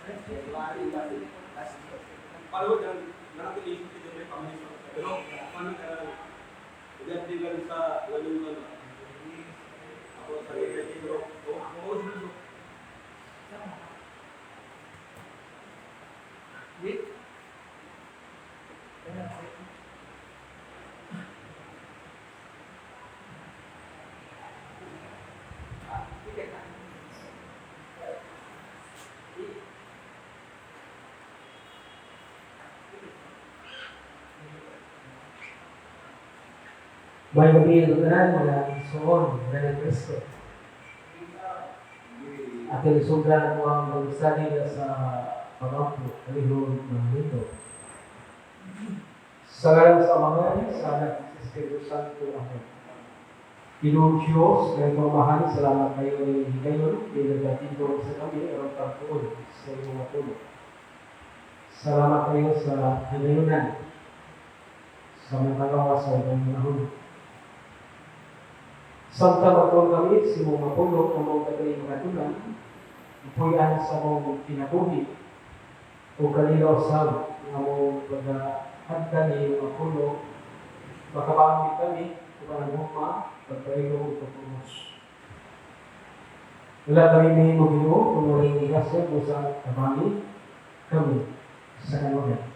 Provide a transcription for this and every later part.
Paano ba nanatili ito may pamilya? Pero paano ka ganti lang sa ganun lang. Ako sa pero ako sa May gabi tanan mga suon ng Kristo. Ating sugdan mo ang mag-study na sa pangampo, kalihon ng mundo. Sa ngalan sa Amahan, sa Anak, sa Espiritu Santo. Amen. Ginoong Diyos, ngayong pamahan, salamat kayo ng higayon, pinagdatito sa kami, aron pagtuon sa iyong matulog. Salamat kayo sa higayonan, sa mga kagawa sa iyong panahon. Samtang magtuon kami sa imong mapulong ang mong kagaling katunan, ipuyan sa mong kinabuhi, o kalilaw sa nga mong pagahagdan ni iyong mapulong, makabangit kami upang ang hukma, pagpaigo o pagpungos. Wala kami mahimo, Ginoo, kung wala yung grasya mo sa kabangi kami sa kanunan.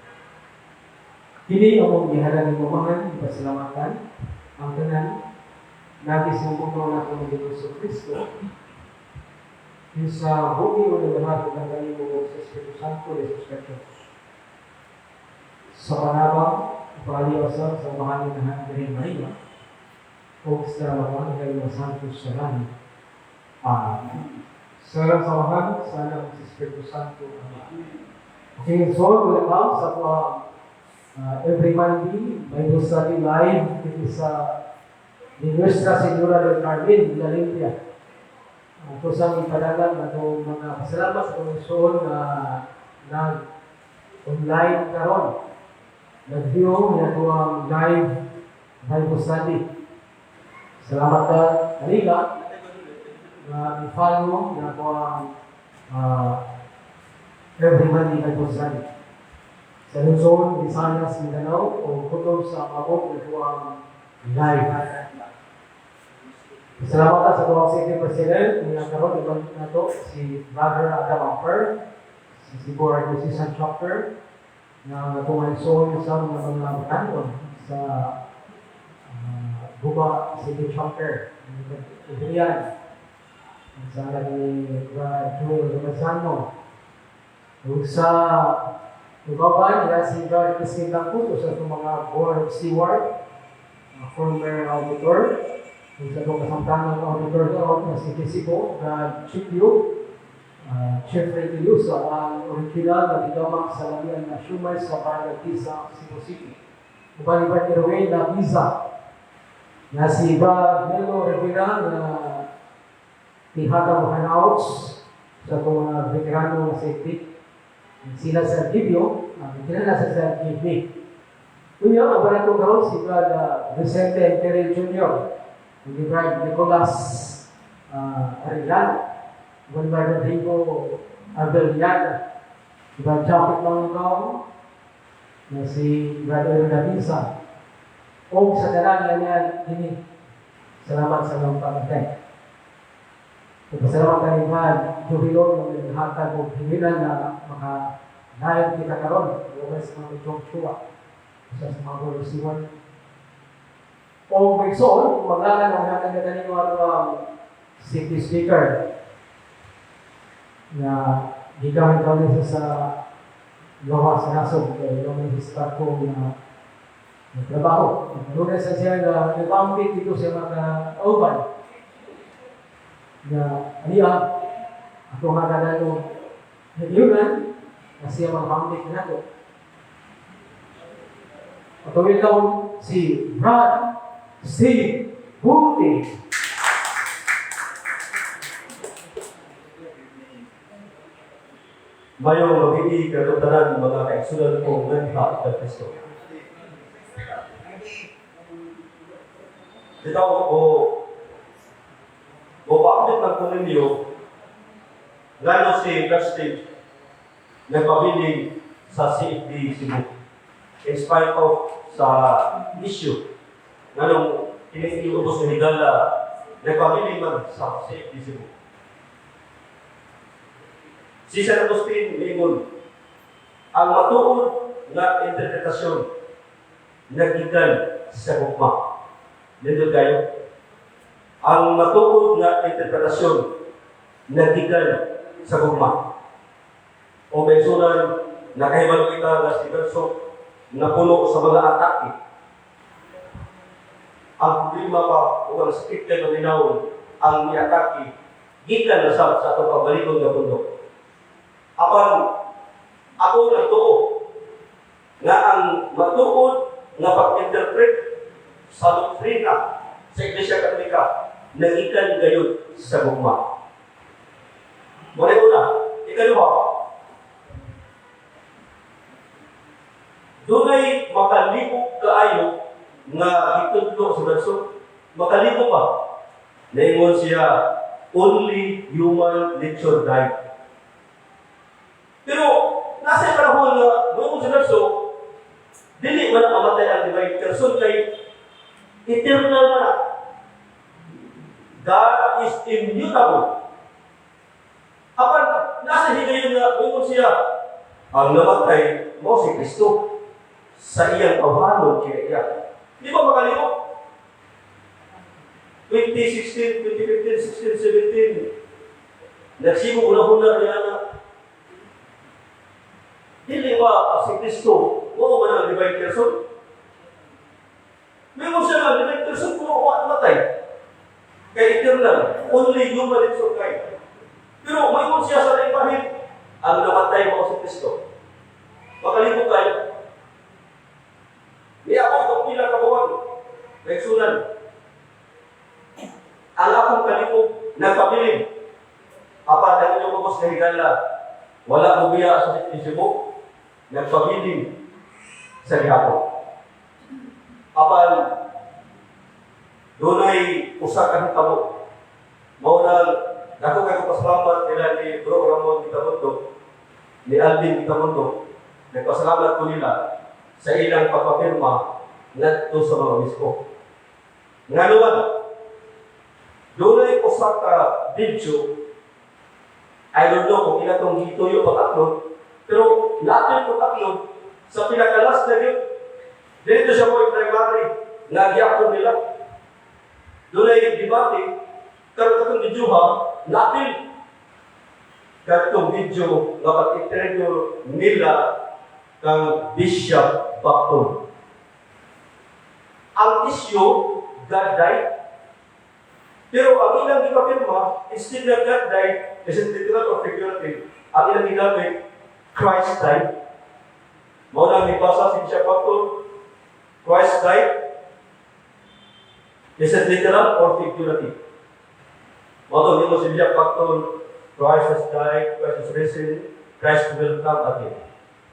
Kini ang mong gihalad ng mamahan, ipasalamatan ang tanan, nagis ng buto na kung Ginoo Kristo, yung sa buhi o naglahat ng kanimo sa Espiritu Santo, Jesus Cristo. Sa panabang, ipaliwasan sa mahalin na Birhen Maria, o sa mga mga Santo sa langit. Amen. Sa ngalan sa Amahan, sa Anak, sa Espiritu Santo. Amen. Okay, so welcome sa tuwang every Monday, Bible study live dito sa ni Nuestra Señora del Carmen, La Limpia. Ito sa ipadagan na itong mga pasalamat sa itong na nag-online karon. Nag-view na ito ang live Bible study. Salamat ka, Kaliga, na i-follow na ito ang every Monday Bible study. Sa Luzon, Visayas, Mindanao, o kutob sa Mabog, ito ang live. Salamat sa tuwang City President, nga karon ibang nato si Brother Adam Amper, si Cebu Diocesan Chapter, nga atong igsoon sa mga batanon sa Guba City Chapter, Adrian, sa ngalan ni Brother Joel Ramazano. Ug sa Ubaban, ila si Brother Crispin Dangkut, usa sa mga board steward, former auditor, ug sa itong kasamtangan auditor karon na si Kisibo, Brad Chipio, Jeffrey Ilusa, ang original na gigamak sa lamian na shumay sa Barangay Tisa, Cebu City. Uban ni Brad Irwin na Visa, na si Brad Melo Rivera na tihatag handouts sa itong mga veterano na safety. Sila sa Gibio, kilala sa Sir Gibby. Unya, ang barato karon si Brad Vicente Imperial Jr., si Brad Nicolas Arellano, si Brad Rodrigo Abeliana, si Brad Chapit Mangkaw, na si Brad Erwin Davisa, o sa tanan nga dini. Salamat sa inyong pag-attend. Pasalamat kami Brad Jubilon nga naghatag og hinginan na maka live kita karon uban sa mga Joshua sa mga Holy Steward. O may soon, maglalan ang hatag na kanino ang city speaker na gigamit kami sa gawa sa nasod kay yung may ko na trabaho. Lunes sa siya na nagpampit dito sa mga uban na aniya ako nga kadalo nagyunan na siya mga pambit na nato. Patuloy daw si Brad Steve Buti. Mayong gabi katong mga kaigsunan ko nganha kay Kristo. Bitaw o mo paambit lang ko ninyo ngano si Brad Steve Nagpabilin sa CFD Cebu. In spite of sa issue, nganong kining inyong ubos nga higala, nagpabilin man sa CFD Cebu. Si San Agustin niingon, ang matuod nga interpretasyon nagikan sa gugma. Nindot kaayo. Ang matuod nga interpretasyon nagikan sa gugma. O kaigsuonan, nakahibalo kita nga si Berso napuno sa mga atake. Ang problema pa o ang sakit kay malinawon ang niatake gikan na sa atong pagbalikon nga bundok. Apan ako nagtuo nga ang matuod nga pag-interpret sa doktrina sa Iglesia Katolika nagikan gayud sa gugma. Muna una, ikaduha, dunay makalibog kaayo nga gitudlo sa Berso. Makalibog ba? Naingon siya, "Only human nature died." Pero nasa panahon nga moingon si Berso, dili man mamatay ang divine person kay eternal man na. God is immutable. Apan nasa higayon nga moingon siya, ang namatay mao si Kristo sa iyang tawhanon kay iya. Di ba makalibog? 2016, 2015, 16, 17. Nagsimog una-una niya na dili ba si Kristo mao man ang divine person? May mo siya nga divine person kung wa namatay. Kay eternal, only human nature kay. Pero may mo siya sa laing bahin, ang namatay mao si Kristo. Makalibog kaayo. Niabot og pila ka buwan, kaigsuonan. Ang akong kalibog nagpabilin. Apan ang inyong ubos nga higala, wala mo biya sa Cebu, nagpabilin sa gihapon. Apan dunay usa ka hitabo. Mao nang dako kay ko pasalamat nila ni Bro Ramon Gitamundo, ni Alvin Gitamundo. Nagpasalamat ko nila sa ilang pagpapirma ngadto sa mga obispo. Ngano man, dunay usa ka video, I don't know kung ila tong gituyo pag-upload, pero natin ko upload sa pinaka-last na yun. Dito siya mo primary, nga gi-upload nila. Dunay debate, karon katong video ha, natin katong video nga pag-interview nila kang Bishop Bacton. Ang issue, God died. Pero ang ilang gipapirma, instead na God died, is it literal or figurative? Ang ilang gigamit, Christ died. Mao nang nibasa si Bishop Bacton, "Christ died." Is it literal or figurative? Mao to nimo si Bishop Bacton, "Christ has died, Christ is risen, Christ will come again.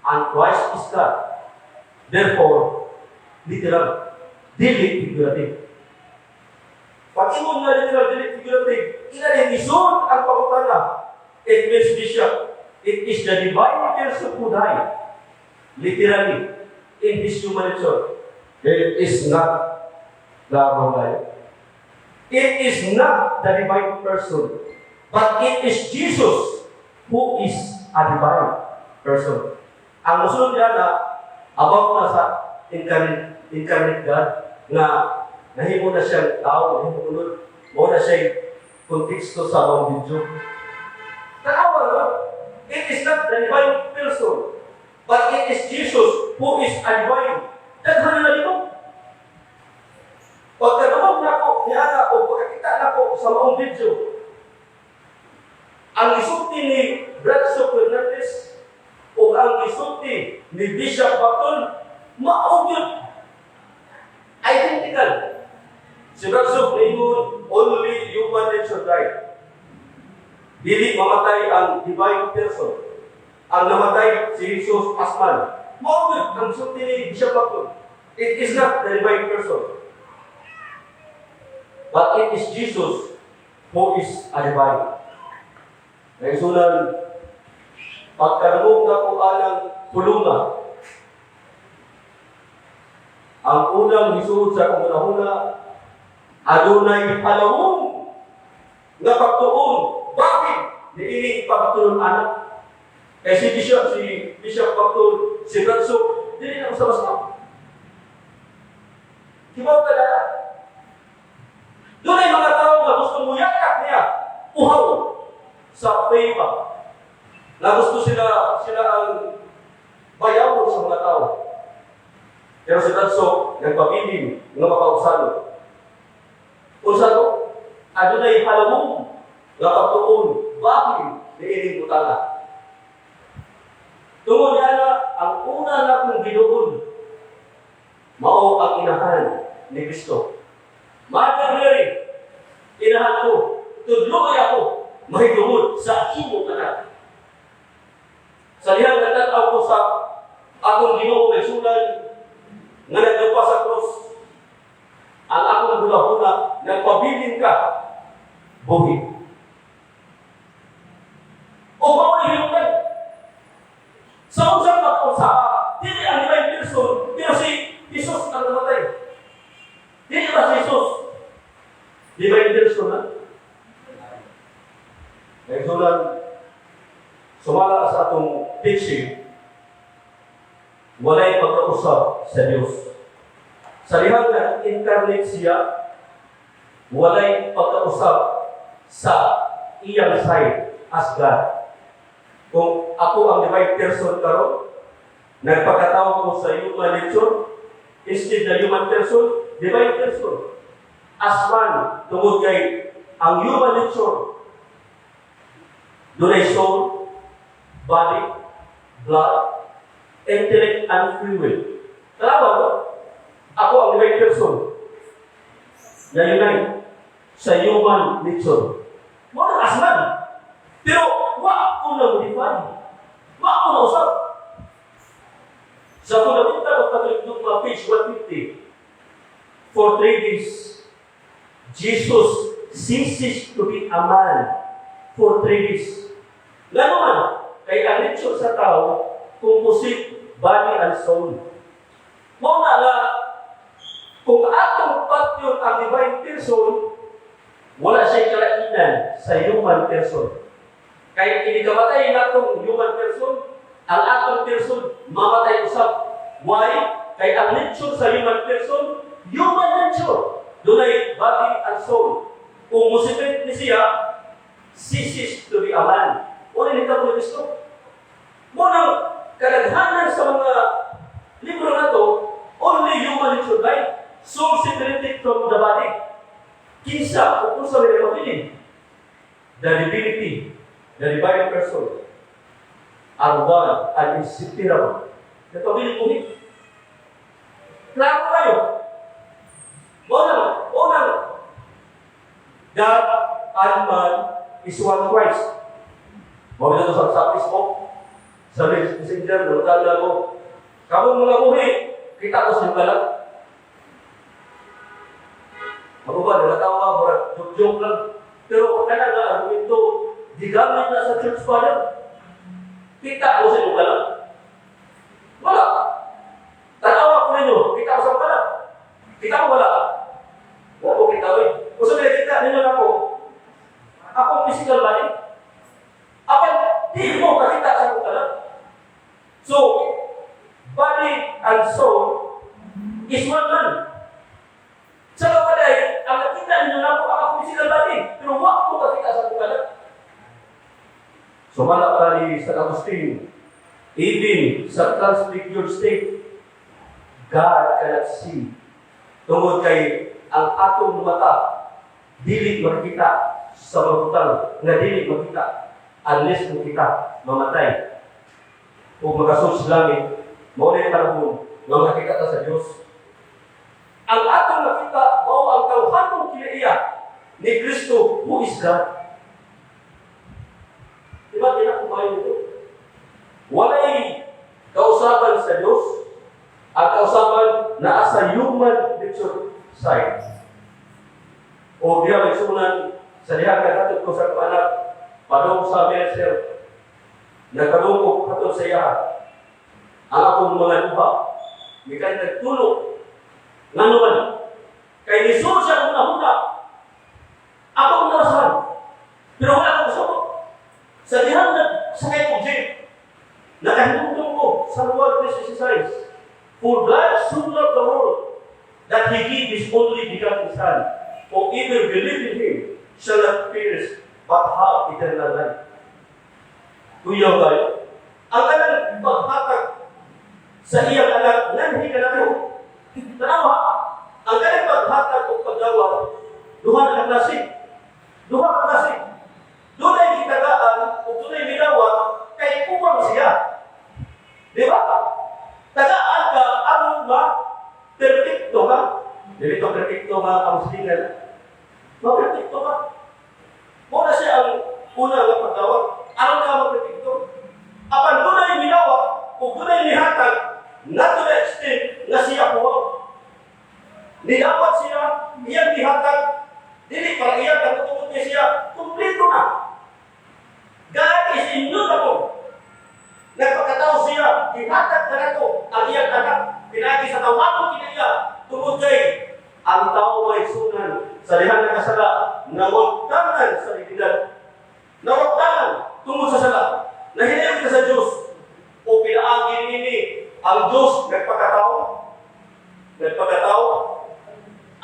And Christ is God. Therefore, literal, dili figurative." Pag ingon nga literal, dili figurative, ila rin isod ang pangutana. It means, Bishop, it is the divine person who died. Literally, in his human nature. It is not klaro kayo. It is not the divine person, but it is Jesus who is a divine person. Ang musunod niya na about na sa incarnate God nga nahimo na siyang tao, nahimo unod, mao na siya konteksto sa mga video. Tanawa, no? It is not the divine person, but it is Jesus who is a divine. Daghan na nito. Pagkadungog nako ni ana o pagkakita nako sa maong video, ang gisulti ni Bradso Fernandez o ang gisulti ni Bishop Bacton, mao gyud, identical. Si Bradso niingon, "Only human nature died." Dili mamatay ang divine person. Ang namatay si Jesus as man. Mao gyud ang sulti ni Bishop Bacton. It is not the divine person, but it is Jesus who is a divine. Kaigsuonan, Pagkadungog nako anang pulunga, ang unang hisuod sa akong hunahuna, adunay halawom nga pagtuon bakit niining pagtulun-anan. Kay si Bishop Bactol, si Bratso, dili na sa basta. Kibaw ka na. Dunay mga tao nga gusto mo yakap niya, uhaw sa favor. Na gusto sila sila ang bayawon sa mga tao. Pero si Bratso, nagpabilin nga makausano. Unsa to? Adunay halawom nga pagtuon bakit niining butanga. Tungod niya, ang una na kong giduol, mao ang inahan ni Kristo. Mother Mary, inahan ko, tudloy ako, mahigugod sa imo anak. Sa dihang natanaw ko sa akong Ginoo may sulan nga nagdupa sa krus, ang akong hunahuna, nagpabilin ka, buhi. O mao ni hinutan. Sa unsang pagkausa, dili ang divine person, pero si Jesus ang namatay. Dili ba si Jesus? Divine person na? Nagsulan, sumala sa atong teaching, walay pagkausap sa Diyos. Sa dihang na incarnate siya, walay pagkausap sa iyang side as God. Kung ako ang divine person karon, nagpakatao ko sa human nature, instead na human person, divine person. As man, tungod kay ang human nature, dunay soul, body, blood, intellect, and free will. Tama ba? Ako ang divine person na unite sa human nature. Mao na as man. Pero wa ko na modify. Wa ko na usab. Sa Fundamental of Catholic Dogma, page 150, for 3 days, Jesus ceases to be a man for 3 days. Ngano man, kay ang nature sa tao, composite body and soul. Mao na nga, kung atong patyon ang divine person, wala siya'y kalainan sa human person. Kay inikamatay natong human person, ang atong person mamatay usab. Why? Kay ang nature sa human person, human nature. Dunay body and soul. Kung musipit ni siya, ceases to be a man. Wala ni ni Kristo. Mao nang kadaghanan sa mga libro na to, only human nature died. Soul separated from the body. Kinsa o kung sa may mabilin. The divinity, the divine person, are one and inseparable. Napabilin mo ni. Klaro kayo. Mao nang, God and man is one Christ. Mao ito sa Facebook, sa Messenger, nangutana ko, "Kamo mga buhi, kita ko sa balat." Ako ba, nagatawa, murag joke-joke lang. Pero kana nga argumento, gigamit na sa church father. "Kita ko sa inyong balat." Wala. Tanawa ko ninyo, kita ko sa balat. Kita ko wala. Wala ko kita eh. Kung sabi kita ninyo na ako, akong physical body. Apan, di mo kakita sa akong kalat. So, body and soul is one man. Sa kapaday, ang nakita ninyo na ako, ang akong physical body. Pero wa ko kakita sa akong kalat. Sumala pa ni San Agustin, even sa transfigured state, God cannot see. Tungod kay ang atong mata, dili makita sa mga butang nga dili makita unless kung kita mamatay o makasud sa langit, mao na yung panahon nga makakita ta sa Dios. Ang atong nakita mao ang tawhanong kinaiya ni Kristo, who is God. Di ba kinakumayo nito? Walay kausaban sa Dios. Ang kausaban naa sa human nature side. O diya may sunan sa diha kagatod ko sa akong anak padung sa Mercer. Nagkalungkot hatod sa iya ang akong mga luha. Mikan nagtulo. Ngano man? Kay nisulod siya akong nahuna. Ako ang narasahan. Pero wala akong sabot. Sa dihang nagsakay ko jeep, nakahinumdum ko sa Juan 3:16. "For God so loved the world that He gave His only begotten Son. Whoever believe in Him shall not perish but have eternal life." Kuyaw tayo. Ang kanang paghatag sa iyang anak, nanhi ka na ko. Tanawa, ang kanang paghatag o paggawa, duha na ka klase. Duha ka klase. Dunay gitagaan o dunay midawat kay kuwang siya. Di ba? Tagaan ka aron ma perfecto ka. Dili to perfecto nga ang single. Ma-perfecto ka. Muna siya ang una nga pagdawat. Aron ka ma-perfecto. Apan dunay midawat o dunay nihatag, not to the extent nga siya kuwang. Nidawat siya, iyang gihatag, dili para iyang katutungod niya siya, kumpleto na. God is immutable. Nagpakatao siya, gihatag na nato ang iyang anak, pinagi sa tawagon kinaiya, tungod kay ang tao may sunan sa dihang nakasala, nawagtangan sa divinidad. Nawagtangan tungod sa sala. Nahinayon kita sa Diyos. O pinaagi nini, ang Diyos nagpakatao. Nagpakatao.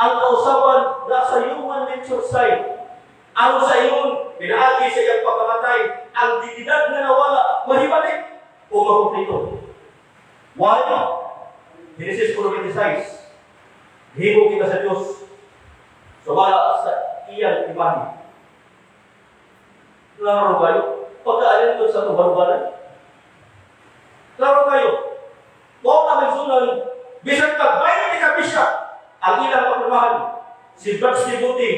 Ang kausaban nasa human nature side. Aron sa ingon, pinaagi sa iyang pagkamatay, ang dignidad nga nawala, mahibalik o makumplito. Why? Genesis 4:26. Himo kita sa Diyos. Sumala sa iyang imahe. Klaro kayo? Pagkaalin ko sa tubarubanan. Klaro kayo? Mao na may sunan, bisan pag 20 ka bisya, ang ilang kapirmahan, si Brad Buti,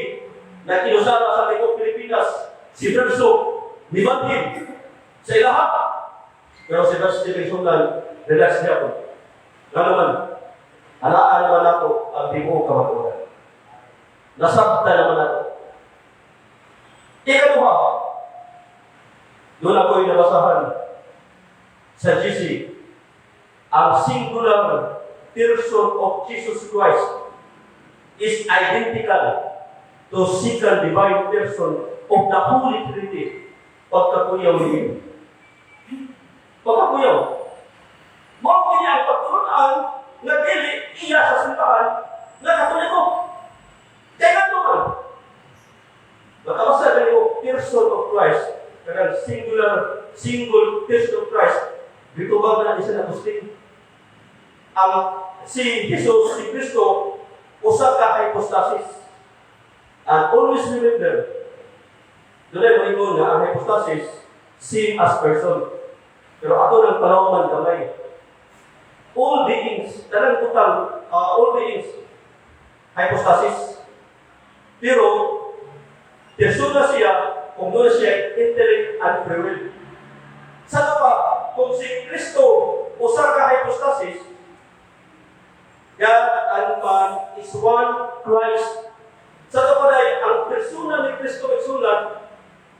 na kinusara sa Tigok Pilipinas, si Brad So, ni Bantin, sa ilaha. Pero si Brad Steve sunan, relax niya po. Nga naman, alaan naman nato ang tibuok kamatuoran. Nasabta naman nato. Ikaduha, doon ako'y nabasahan sa GC, ang singular person of Jesus Christ is identical to second divine person of the Holy Trinity. Pagkakuyaw niyo. Pagkakuyaw. Mao kini ang pagturuan nga dili iya sa simbahan nga Katoliko. Kaya nga naman, makabasa kayo person of Christ, kanang singular, single person of Christ, dito ba na isa na Agustin? Ang si Jesus, si Kristo, usa ka hypostasis. And always remember, doon ay moingon nga ang hypostasis, same as person. Pero ato ng palawman gamay. All beings, tanan total, all beings, hypostasis. Pero, persona siya, kung doon siya intellect and free will. Sa pa, kung si Kristo usa ka hypostasis, God and man is one Christ. Sa kapanay, ang persona ni Kristo nagsulat,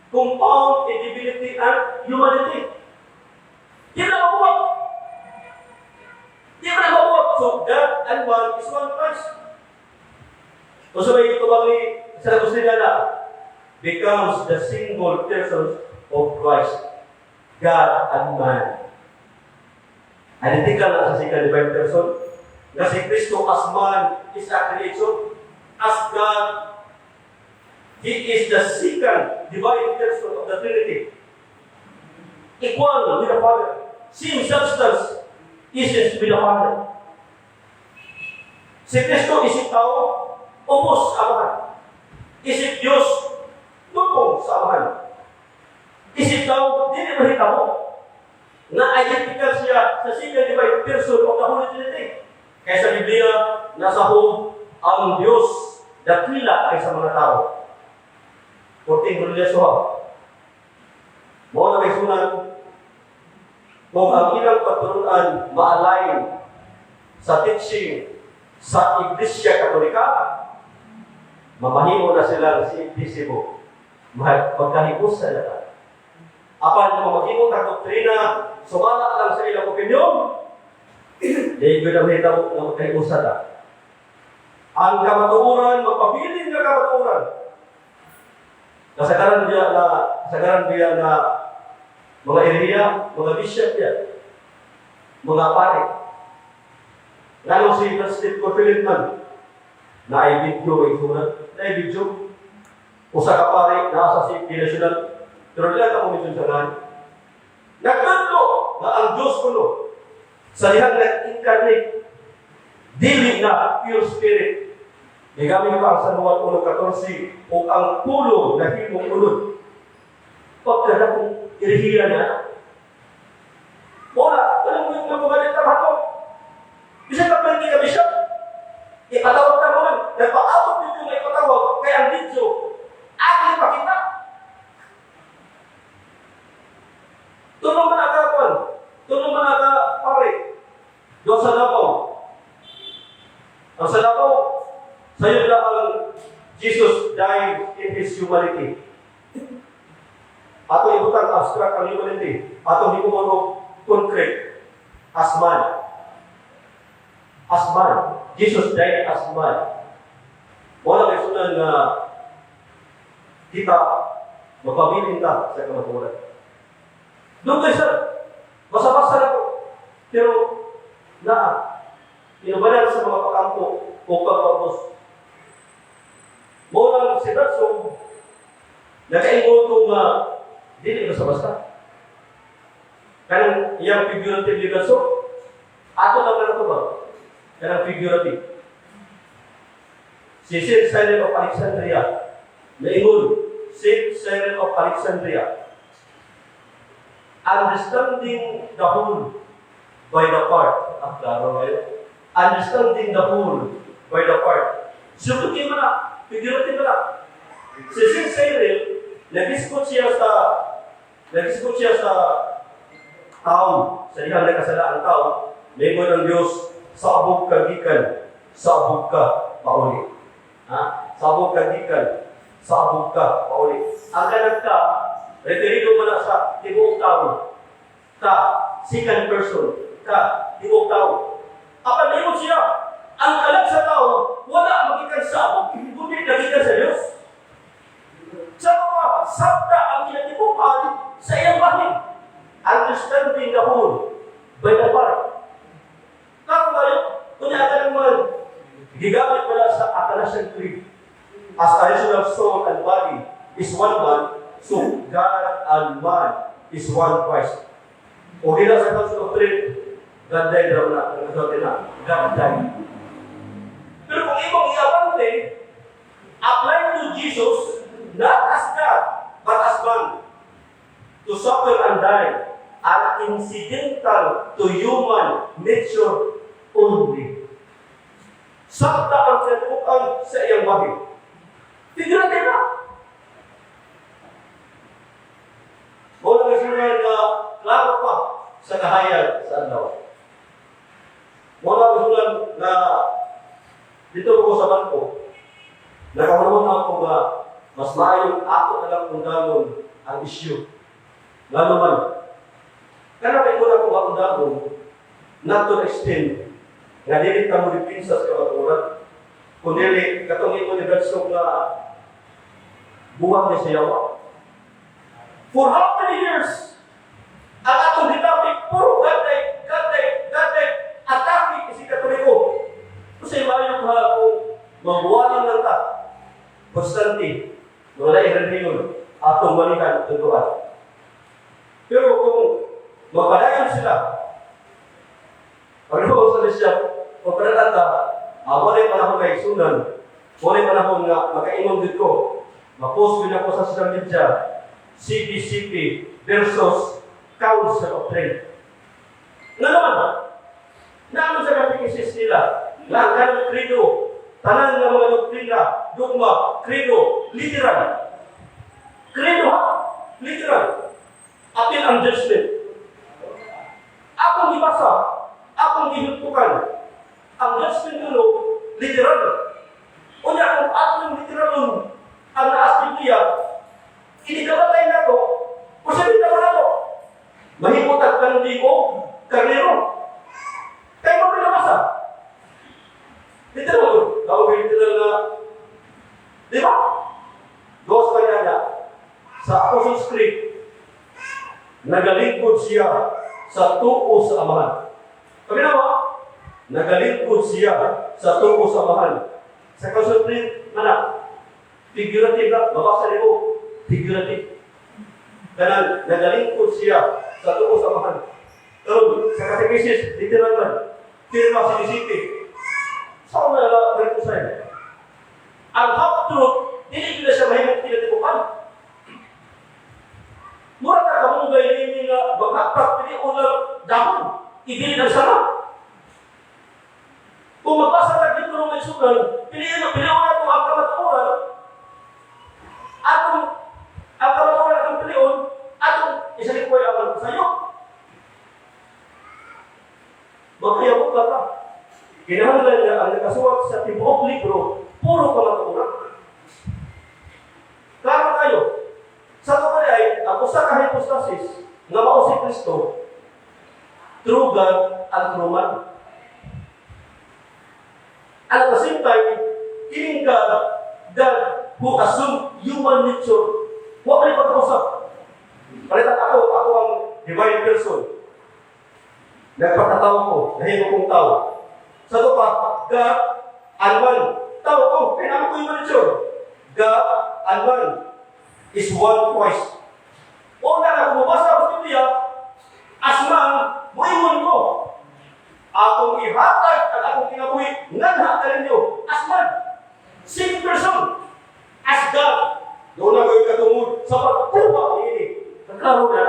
compound in divinity and humanity. Di ba na mabuhat? Di ba na mabuhat? So, God and man is one Christ. O sa may ito bang ni sa Agustin na becomes the single person of Christ, God and man. Identical na sa second divine person. Na si Kristo as man is a creation. As God, He is the second divine person of the Trinity. Equal with the Father. Same substance, essence with the Father. Si Kristo isip tao, ubos sa Amahan. Isip Diyos, dugong sa Amahan. Isip tao, dili mahitabo na identical siya sa second divine person of the Holy Trinity. Kaya sa Biblia, nasa home, ang Diyos dakila kaysa mga tao. 14 Julius. Mao na may sunan, kung ang ilang pagturuan ma-align sa teaching sa Iglesia Katolika, mamahimo na sila si Cebu. Magkahibos sa lahat. Apan kung maghimo ta doktrina, sumala lang sa ilang opinyon, di gyud ang hitabo nga magkaiusa ta. Ang kamatuoran, magpabilin nga kamatuoran. Kasagaran biya na mga area, mga bishop biya, mga pare. Lalo si President Corfilit man, na ay video may sulat, na ay video. Usa ka pare, nasa si National, pero dila ka pumisyon sa nan. Nagtudlo na ang Diyos kuno sa dihang nag-incarnate, dili na pure spirit. Gigamit pa ang San Juan 1.14 o ang pulong nahimong unod. Pagkada kung irihiya niya, wala, walang mo yung magumalit ang hatong. Bisan ka pwede ka bishop, ipatawag ka naman. Nagpaabot dito nga ipatawag, kaya ang video, aking pakita. Tulong man aga kwan, tulong man aga pare, doon sa Davao. Ang sa Davao, sa'yo lang ang Jesus died in His humanity. Ato ibutang abstract ang humanity. Ato himuon og concrete as man. As man. Jesus died as man. Wala kay sunan nga kita mapabilin ta sa kamatuoran. Dugay sir, basa-basa na ko. Pero naa, inubalan sa mga pakampo o pagpaubos. Mo lang si Bradsong, nakaingon ko nga, dili basta-basta. Kanang iyang figurative ni Bradsong, ato lang na ito ba? Kanang figurative. Si Saint Cyril of Alexandria, naingon, Saint Cyril of Alexandria, understanding the whole by the part. Ah, klaro ngayon. Understanding the whole by the part. Sugod kayo na, figurative na. Si Saint Cyril, nag-dispute siya sa tao, sa dihang nakasala ang tao, Lingon ng Diyos, sa abog ka gikan, sa abog ka pauli. Ha? Sa abog ka gikan, sa abog ka pauli. Ang ganang ka, referido mo na sa tibuok tao. Ka, second person, ka, tibuok tao. Apan lingon siya, ang kalag sa tao, wala magikan sa abog, kundi nagikan sa Diyos. Sa mga sabta ang kinatibukan sa iyang bahin. Understanding the whole by the part. Karon kayo, kunya ka naman, gigamit mo na sa Athanasian Creed. As original soul and body is one man, so God and man is one Christ. O gila sa Council of Trent, God died raw na, ang nasulti na, God died. Pero kung imong iabante, apply to Jesus, not as God, but as man, to suffer and die, are incidental to human nature only. Sabta ang kinatubukan sa iyang bahin. Figurative na. Wala nga sila na klaro pa sa kahayag sa adlaw. Wala nga sila na dito ko sa bangko, nakahulong ako nga mas maayong ako na lang undangon ang issue. Lalo man, kana kay ko nga undangon, not to the extent nga dili ta mo depensa sa kamatuoran. Kung dili, katong imo ni Bradsong nga buwang ni siya. For how many years? Ang atong gitapik, puro God died, God died, God died, atake si Katoliko. Kasi mayo ka kung mabuwalan lang ta. Constante, wala relihiyon, atong balikan, tuduan. Pero kung mapadayon sila, pag sa siya, pagpadala ta, wala'y panahon kay sunan, wala'y panahon nga makaingon dito, ma-post yun ako sa social media, CBCP versus Council of Trent. Nga naman, naman sa katekisis nila, na ang kanang credo, tanan nga mga doktrina, dogma, credo, literal. Credo ha? Literal. Apil ang judgment. Akong gibasa, akong gihintukan. Ang judgment dulo, literal. Unya, kung atong literal ang naas Biblia, inikabatay na to, posible na ba na to? Mahimo tag kandi o karnero. Kay mo nabasa. Literal, tawag literal na, di ba? Dos kanya niya, sa Apostles' Creed, nagalingkod siya sa tuo sa Amahan. Kami na ba? Nagalingkod siya sa tuo sa Amahan. Sa Council Creed, mana, figurative na, mabasa niyo, figurative. Kanang nagalingkod siya sa tuo sa Amahan. Pero sa catechesis, literal man, firma si. Sa una na reconcile. Ang half-truth, dili na siya mahimong kinatibukan. Mura na kamunggay nini nga maghaprak pili unang dahon, ibili ng sarap. Kung magbasa ka dito ng isugan, piliin mo, piliin na ito ang kamatuoran, atong ang kamatuoran atong pilion, atong isalikway ang sayo. Magkayabot ka ka. Kinahanglan nga ang nakasuwat sa tibuok libro, puro kamatuoran. Klaro kayo. Sa ito ay, ang usa ka hypostasis nga mao si Kristo, true God and true man. And at the same time, kining God, God who assumed human nature, wa man pagkausap. Palitan ako, ako ang divine person. Nagpakatao ko, nahimo kong tao. Sa ito pa, God and man. Tao ko, kaya ko human nature. God and man is one Christ. Una na, kung mabasa ako sa Biblia, as man, muingon ko. Akong ihatag ang akong kinabuhi, nganha kaninyo, as man. Same person, as God. Doon na ko'y katungod sa pagkuha niini. Nagklaro na,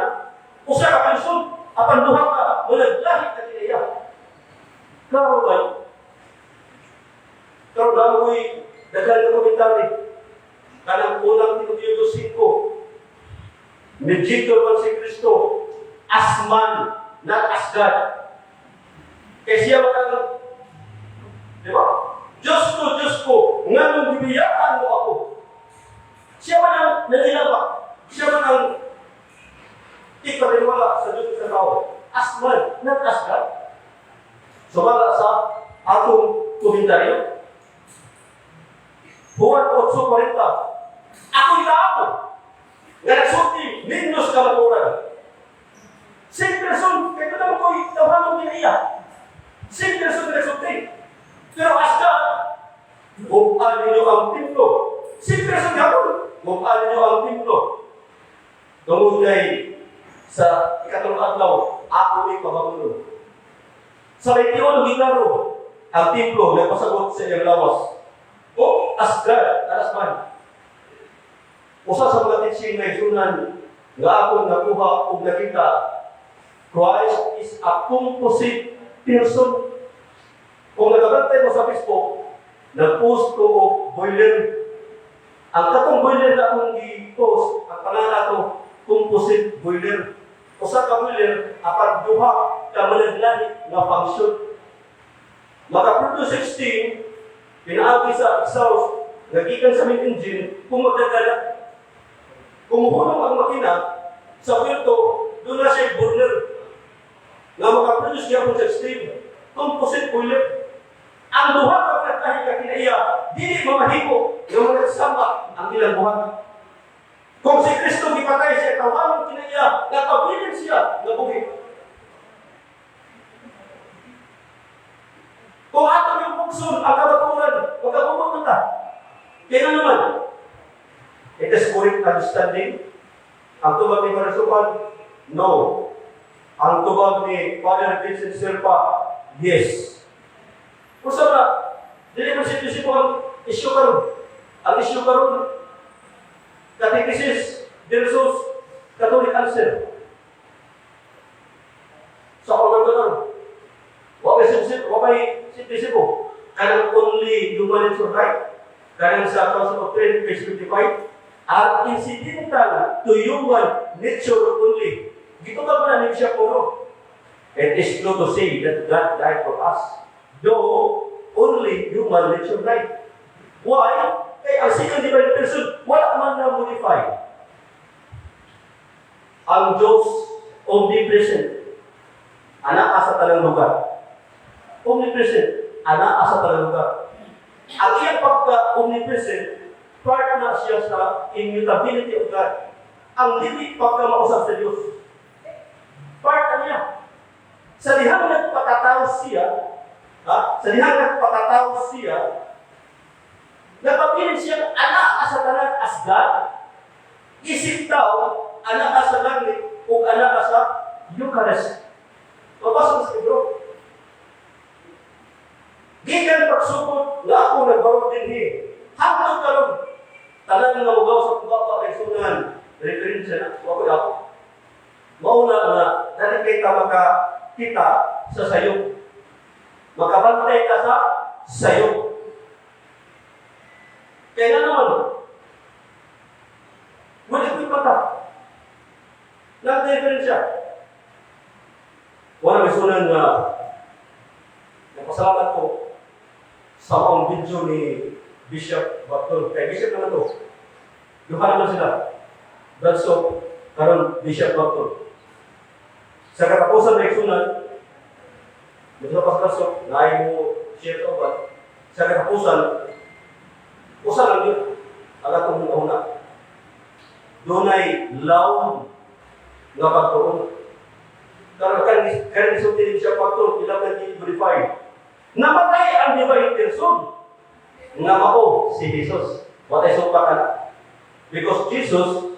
usa ka person, apan duha ka, managlahi na kinaiya. Klaro ba? Pero na ko'y daghan ng komentaryo. Kanang unang Timoteo 5. Mediator man si Kristo as man, not as God. Kaya siya man ang, di ba? Diyos ko, Diyos ko, nganong gibiyaan mo ako. Siya man ang nagilaba. Siya man ang ipaniwala sa Diyos sa tao. As man, not as God. Sumala sa atong komentaryo. Juan 8.40. Ako'y tao nga nagsulti ninyo sa kamatuoran. Same person, kaya naman ko'y tawhanong kinaiya. Same person na nagsulti. Pero as God, buk-an ninyo ang templo. Same person gapon, buk-an ninyo ang templo. Tungod kay sa ikatulong adlaw, ako ay pabangunon. Sa 21, giklaro, ang templo nagpasabot sa iyang lawas. O, as God, as man. Usa sa mga teaching na isunan nga akong nakuha ug nakita, Christ is a composite person. Kung nagabantay mo sa Facebook, nag-post ko og boiler. Ang katong boiler na akong gi-post, ang pangalan ato, composite boiler. Usa ka boiler, apan duha ka managlahi nga function. Maka-produce steam, pinaagi sa exhaust, nga gikan sa main engine, kung magdagala. Kung muhunong ang makina, sa pwelto, doon na siya burner. Nga makaproduce niya kung sa steam. Composite boiler. Ang duha ka managlahi nga kinaiya, dili mamahimo nga managsama ang ilang buhat. Kung si Kristo gipatay siya, tawhanong kinaiya, nakabilin siya nga buhi. Kung ato yung pugson, ang kamatuoran, magkabumot na ta. Kaya naman, it is correct understanding. Ang tubag ni Father Supan, no. Ang tubag ni Father Vincent Serpa, yes. Kung na, dili man siya ang issue karon. Ang issue karon, catechesis versus Catholic Answer. Sa organ karon, wa may sipsip, wa may sipsip mo. Kanang only human nature right, kanang sa Council of Trent, page 55, are incidental to human nature only. Gitubag man na siya puro. It is true to say that God died for us, though only human nature died. Why? Kay ang second divine person, wala man na modify. Ang Diyos Omnipresent. Anaa sa tanang lugar. Omnipresent. Anaa sa tanang lugar. Ang iyang pagka-omnipresent, part na siya sa immutability of God. Ang dili pagka mausap sa Diyos. Part na niya. Sa dihang nagpakatao siya, ha? Sa dihang nagpakatao siya, nagpabilin siya anaa sa tanan as God. Isip tao, anaa sa langit, o anaa sa Eucharist. Mabasa sa libro. Gikan pagsugod nga ako nagbarog dinhi. Hangtod karon, tanan nga mugaw sa baba kay sunan, referensya na, wa ko ako. Mauna nga, dali kay ta makakita sa sayo. Makabantay ka sa sayo. Kaya nga naman, wala ko'y mata. Nagdiferensya. Wala may sunan nga napasalamat ko sa maong video ni Bishop Bactol. Kay Bishop naman to. Duha naman sila. Bradso, karon Bishop Bactol. Sa katapusan ng sunan, dito pa sa naay mo share to ba? Sa katapusan, usa lang yun ang atong una. Dunay lawom nga pagtuon. Karon kan kan gisulti ni siya pagtuon 11:25. Namatay ang divine person nga mao si Jesus. Watay sumpa ka na. Because Jesus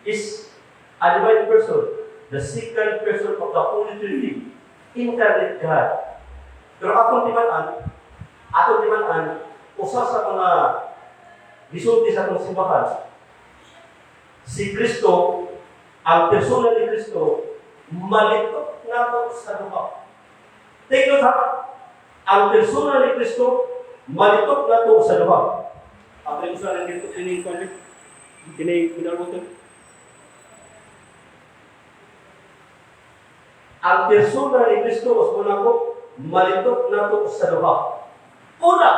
is a divine person, the second person of the Holy Trinity, incarnate God. Pero atong timan-an, usa sa mga gisulti sa atong simbahan, si Kristo, ang persona ni Kristo, malitok nato sa duha. Take note ha, ang persona ni Kristo, malitok nato sa duha. Ato yung usa lang dito, kining kwan kining mineral water. Ang persona ni Kristo, usbon ako, malitok nato sa duha. Una,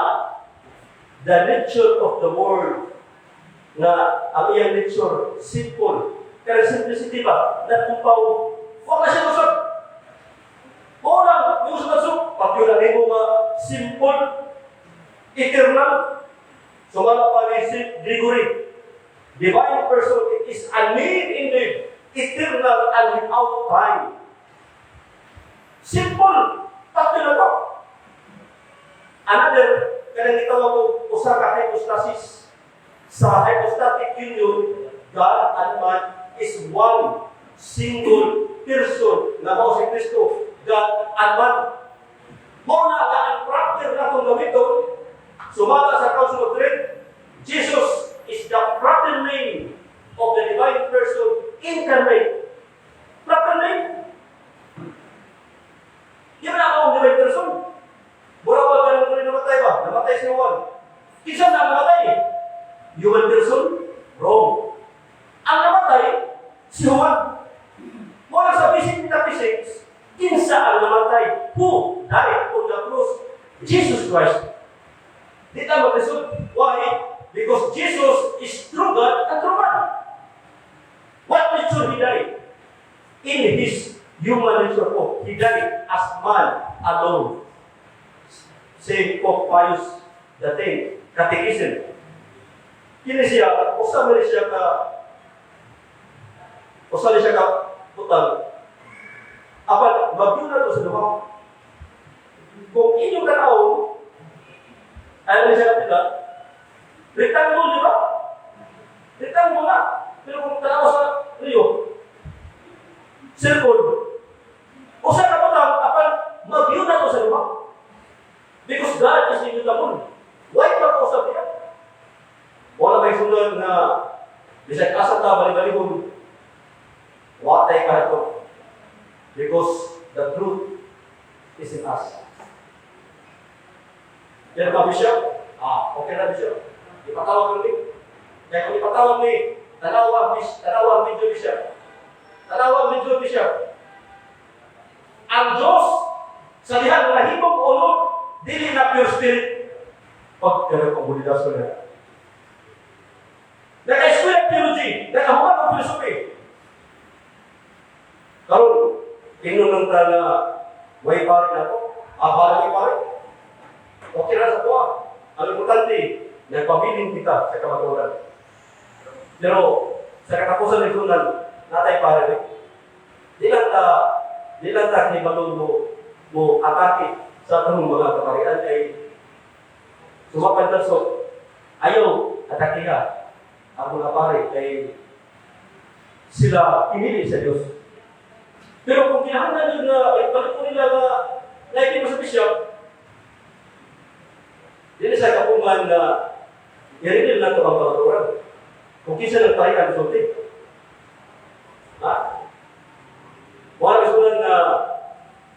the nature of the world nga ang iyang nature simple. Pero simplicity ba? Nagkumpaw. Huwag na siya usap. Una, yung sa usap, pati na nga simple, eternal. Sumala pa ni St. Gregory. Divine person, it is a name indeed, eternal and without time. Simple. Pati na to. Another, kanang gitawag ko, usa ka hypostasis. Sa hypostatic union, God and man is one single person na mao si Kristo, God and man. Mao na nga ang proper na itong gamiton, sumala sa Council of Trent, Jesus is the proper name of the divine person incarnate. Proper name. Di ba na ako ang divine person? Mura ba ganun rin namatay ba? Namatay si Juan. Kinsa na namatay? Human person? Wrong. Ang namatay, si Juan. Mura sa basic metaphysics, kinsa ang namatay? Who died on the cross? Jesus Christ. Di ta maglisod. Why? Because Jesus is true God and true man. What nature he died? In his human nature po, he died as man alone. Saint Pope Pius the Tenth, Catechism. Kini siya, usa man siya ka butang. Apan, magyuna to sa duha. Kung inyong tan-awon, ano siya kapila? Rectangle, di ba? Rectangle na. Pero kung tanaw sa Rio, circle. Usa ka butang, apan magyuna to sa duha. Because God is immutable. Why pa kausap niya? Wala may sunod na bisag asa ta bali-balihon. Watay ka to. Because the truth is in us. Yan ba, Bishop? Ah, okay na, Bishop. Ipatawag ni. Kaya kung ipatawag ni, tanawa, tanawa video, Bishop. Tanawa video, Bishop. Ang Diyos, sa dihang nahimong unod, dili na pure spirit. Pag komunidasyon niya. Naka-eskwela theology, nakahuman og philosophy. Karon, ingnon lang ta na way pare na to. Ah, para may pare. Okay ra sa tuwa. Ang importante, nagpabilin kita sa kamatuoran. Pero sa katapusan ng sunan, natay pare rin. Di lang ta kay balon mo atake sa atong mga kaparian ay sumapan so ayaw atakiha ang mga pare kay sila pinili sa Diyos. Pero kung kinahanglan yun na ibalik ko nila nga naipin mo sa bishop, dili sa kapungan na i-reveal na ito ang kamatuoran. Kung kinsa ng parian, sulti. Ha? Wala gusto na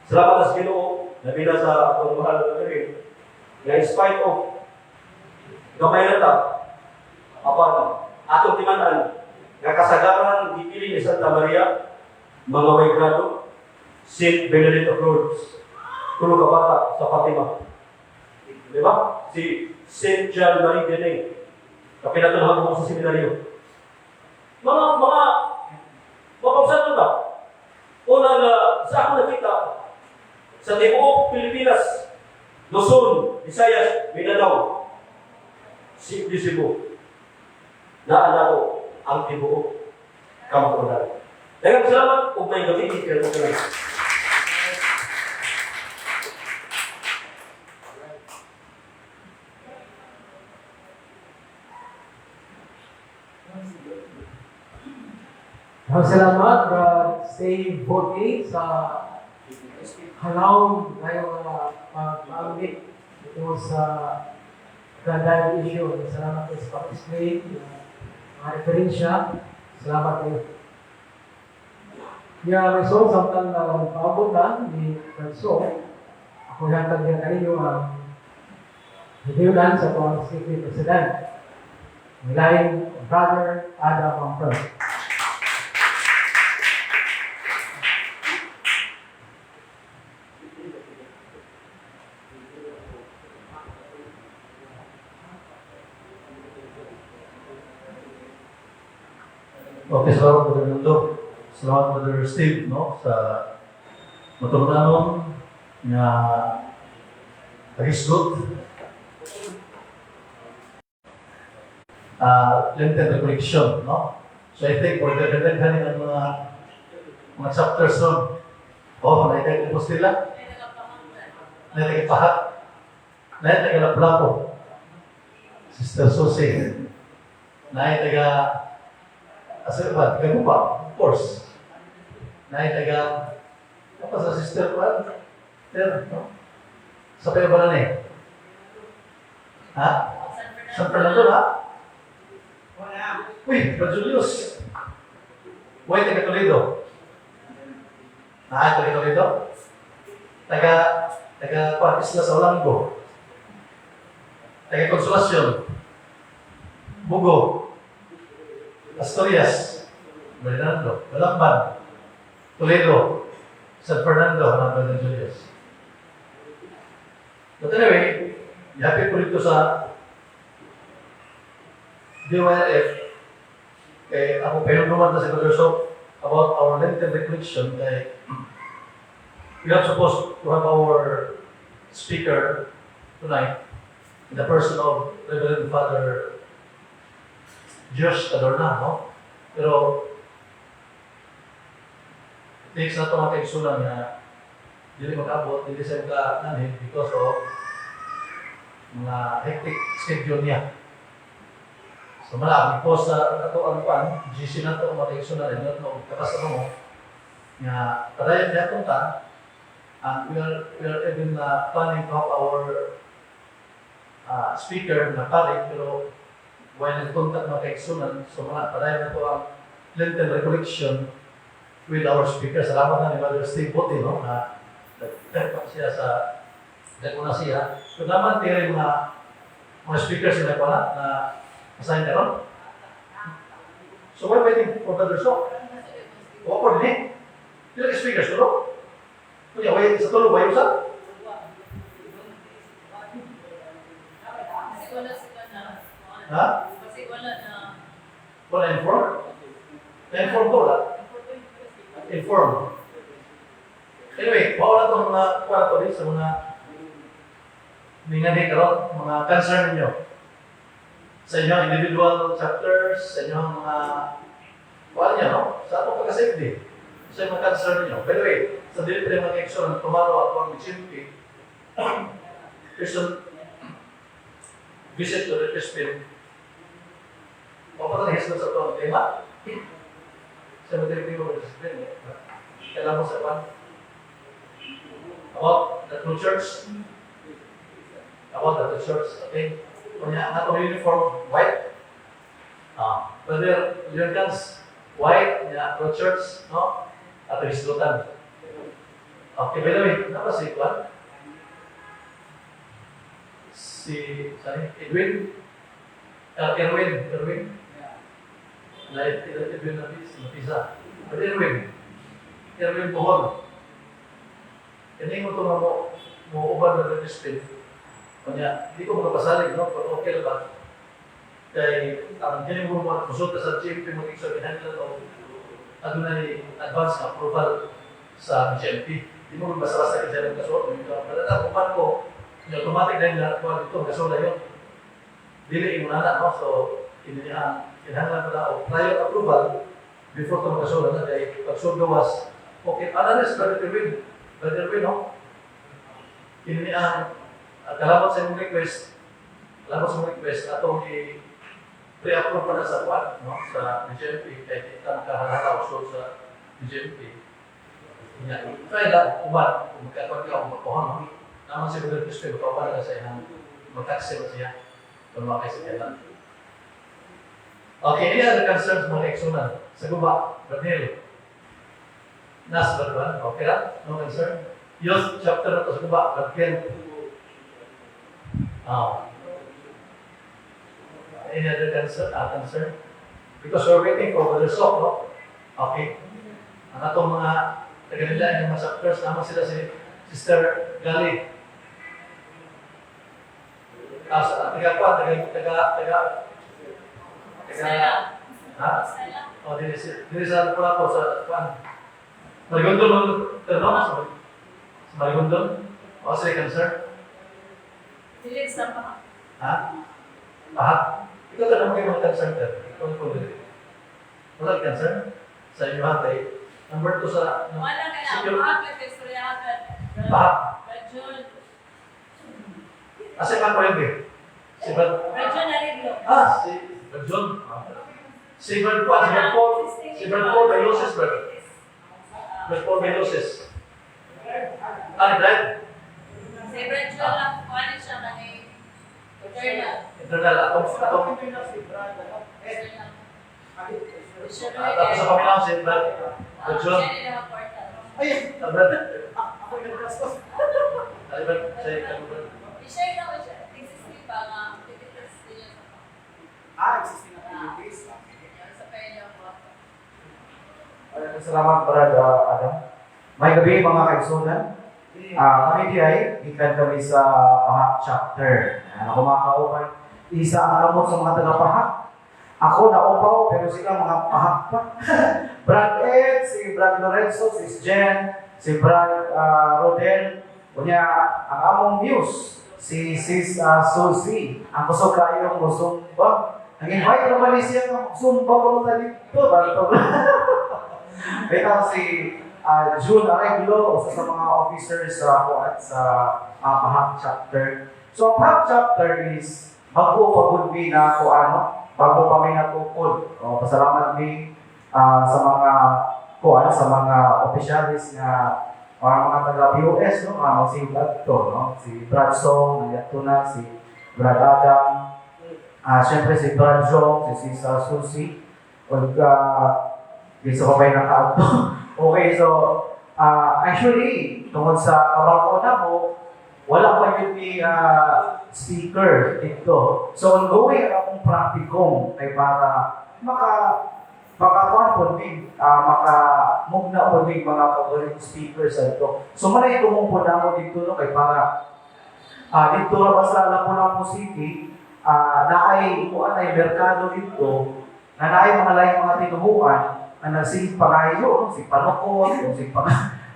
salamat sa Ginoo, labi na sa atong mahal na rin, na in spite of gamay na ta, apan atong timan-an, nga kasagaran gipili ni Santa Maria, mga way grado, Saint Benedict of Lourdes, tulo ka bata sa Fatima. Di ba? Si Saint John Marie Vianney, kapinatulhan ko sa seminaryo. Mga mga ba? Una na sa ako nakita, sa tibuok Pilipinas, Luzon, Visayas, Mindanao, si Cebu, naa ko ang tibuok kamatuoran. Daghang salamat ug may gabi kay tanan. Maraming salamat, Brad Steve Bote, sa halaw ngayong pag-aamit ito sa gandang issue. Salamat po sa pag-explain, mga referensya. Salamat kayo. Ya, may so, samtang paabot na ni Franso, ako yatag niya kaninyo ang hihiulan sa tuwang City President. Milaing Brother Adam Amper. Okay, salamat, Brother Nando. Salamat, Brother Steve, no, sa matulunganon nga pagisgot. Lenten recollection, no? So I think for the daghan ang mga chapters nun. Oh, naitag Apostila, naitag Pahat, naitag Laplapo, Sister Susie, naitag asa ba? Taga Gupa, of course. Naay taga, apa sa sister ko? Ter, no? Sa kayo ba na eh? Ha? San Fernando, ha? Uy, Brad Julius. Uy, taga Toledo. Ah, taga Toledo? Taga, kuan, Isla sa Olango. Taga Consolacion. Bugo. Asturias, Bernardo, Balamban, Toledo, San Fernando, hanap Brother Julius. But anyway, happy ko dito sa DYLF, kay ako kayo naman na si Brother Sok about our Lenten recollection kay we are supposed to have our speaker tonight in the person of Reverend Father Josh Adorna, no? Pero it takes na ito mga kaigsunan nga dili mag-abot, dili siya maka-nanhin because of mga hectic schedule niya. So mala, post sa ato ang kuan, GC na to mga kaigsunan, I don't know, kapas mo nga padayon niya itong ta, and we are even planning to have our speaker na pare, pero why nag-contact mga kaigsunan, so mga padayon na to ang Lenten recollection with our speaker. Salamat na ni Brother Steve Bote, no, na nag siya sa naguna siya. So naman tira yung mga speakers sila pala na assign na ron. So we're waiting for Brother Sok. O po din eh. Pila ka speakers tulo? Kunya, way sa tulo, way usa? Kasi wala sila na. Ha? Kasi wala na. Wala inform? Na-inform ko, wala? Inform. Anyway, mao na itong mga kwarto din sa mga ningani karon, mga concern ninyo sa inyong individual chapters, sa inyong mga kuan niyo, no? Sa atong pagka-safety, sa inyong mga concern ninyo. By the way, sa dili pa mga action, tomorrow ako ang GMP, person visit to the Crispin. Mapatan hisgot sa itong tema. Sa mga dili mo Crispin, eh. Kailan mo sa kuan? About the true church. About the true church, okay? Kunya, ang atong uniform, white. Ah, Brother Jurgens, white, niya, true church, no? Ato hisgutan. Okay, by the way, napa si Kwan? Si, sorry, Edwin? Erwin, Erwin? Na Edwin Napisa. But Erwin, Erwin Bohol. Kani mo ito nga mo uban na Crispin. Kanya, di ko makapasalig, no? Pero okay lang ba? Kay, ang kini mo mga konsulta sa GMP mo sa kinahanglan o adunay advance na approval sa GMP. Di mo basta-basta kasi ang kaso. Pero na uban ko, yung automatic na yung nakuha dito, kaso na yun. Dili yung nana, no? So, kinahanglan mo na o prior approval before ito makasula na kay pag was okay. Ano na si Brother Erwin? Brother Erwin, no? Kini ang kalamot sa imong request, kalamot sa imong request, atong i pre-approve pa na sa kwan, no? Sa BJMP, kay kita makahalala o sa BJMP. Nya, try lang, uban, kung magkakuan ka, kung magkuhan, no? Naman si Brother Crispin, magkauban na sa iyang, magtaksi ba siya? Kung makay sa kailan. Okay, any other concerns, mga kaigsuonan? Sa guba, Brother Nas, Brother okay lang? No concern? Youth chapter na to sa guba, Brother Ken. Ah. Any other concern? Concern? Because we're waiting for Brother Sok, no? Okay. Ang atong mga taga nila yung mga chapters, naman sila si Sister Gali. Ah, sa taga pa, taga, taga, taga, taga, Stella. Ha? Stella. Oh, dili sa pula po sa kuan. Marigondon mo, no? Sa Marigondon? O, sa concern? Dili sa pa. Ha? Aha. Ikaw ka naman kayo mga concern ka. Ikaw po dili. Wala kang concern? Sa inyo ha, kay number 2 sa no? Wala ka na. Secure. Bakit kay Suryagan? Paha. Rajon. Asa ka ko yun, eh? Si Brad, Rajon Ariglo. Ah, si Brad John. Si Brad Paul, si Brad Paul, si Brad Paul Bayoses, Brad. Brad Paul Bayoses. Ah, ni Brad? Si Brad John lang, kuhanin siya kani internal. Internal, atong, Internal. Ah, tapos sa paminaw si Brad, Brad John. Siya nila ang portal. Ah, Brad. Ay, Brad, siya, ikaw, Brad. I-share na ko siya. Existing pa nga activities niya sa Ah, existing activities. sa kanya po. Salamat, Brad Adam. May gabi, mga kaigsuonan. Ah, kami di ay, gikan kami sa Pahak chapter. Ayan, ako mga kauban, isa ang kamot sa mga taga-Pahak. Ako naupaw, pero sila mga Pahak pa. Brad Ed, si Brad Lorenzo, si Jen, si Brad Rodel, unya ang among muse, si Sis Susie, ang kusog kayong musumba. Ang invite naman ni siya nga magsumba ko na dito. Barto. Ito si June Areglo, usa sa mga officers sa kuan sa Pahak chapter. So ang Pahak chapter is bago pa gud mi na kuan, no? Bago pa mi natukod. O, pasalamat mi sa mga kuan sa mga opisyalis nga mga mga taga POS, no, mga si Brad to, no, si Brad Song, nandiyan na si Brad Adam, syempre si Brad Jong, si Sisa Susi, ug gusto ko pa yung nakaadto. Okay, so, actually, tungod sa kabago na mo, wala pa yun ni speaker dito. So, ongoing ang akong practicum ay para maka makakuan po din, maka mugna po din mga kaugaling speakers ato. So, manay tumong po na mo dito, no, kay para dito ra ba sa Lapu-Lapu City, naay kuan ay merkado dito, na naay mga laing mga tinuhuan, ang nagsigig pangayo, no? Si panukot, o si pang...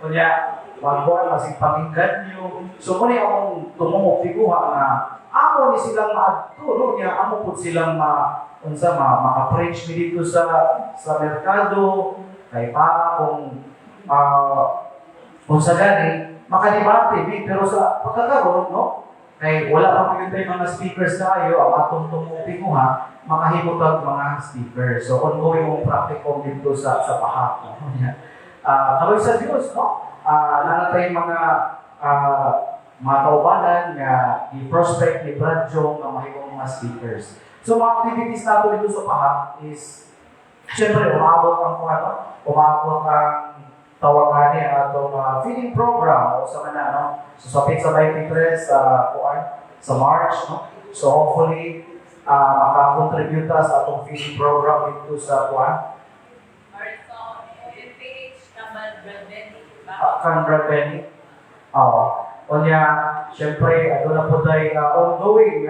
Unya, Magkuan masig pakinggan nyo. So mao ni akong tumungok tiguha nga amo ni silang maadto, no, niya amo pud silang ma unsa ma maka-preach mi dito sa merkado kay para kung unsa gani makadebate mi. Pero sa pagkakaroon, no, kay wala pa gyud tay mga speakers kaayo, ang atong tumong tinguha makahimo tag mga speakers. So ongoing mong practicum dito sa Pahak, no? Karoy sa Dios, no, naa tay mga kaubanan nga i-prospect ni Brad Jong nga mahimong mga speakers. So mga activities nato dito sa Pahak is siyempre umaabot ang kung ano, umaabot ang tawagan ni ang atong feeding program o sa mga, no. So sa Pizza 23 sa kuan sa March, no. So hopefully maka-contribute ta sa atong feeding program dito sa kuan. Or sa OMPH tambal Brad Benny ba? Kan Brad Benny. Oo. Unya, syempre, aduna po tayo ongoing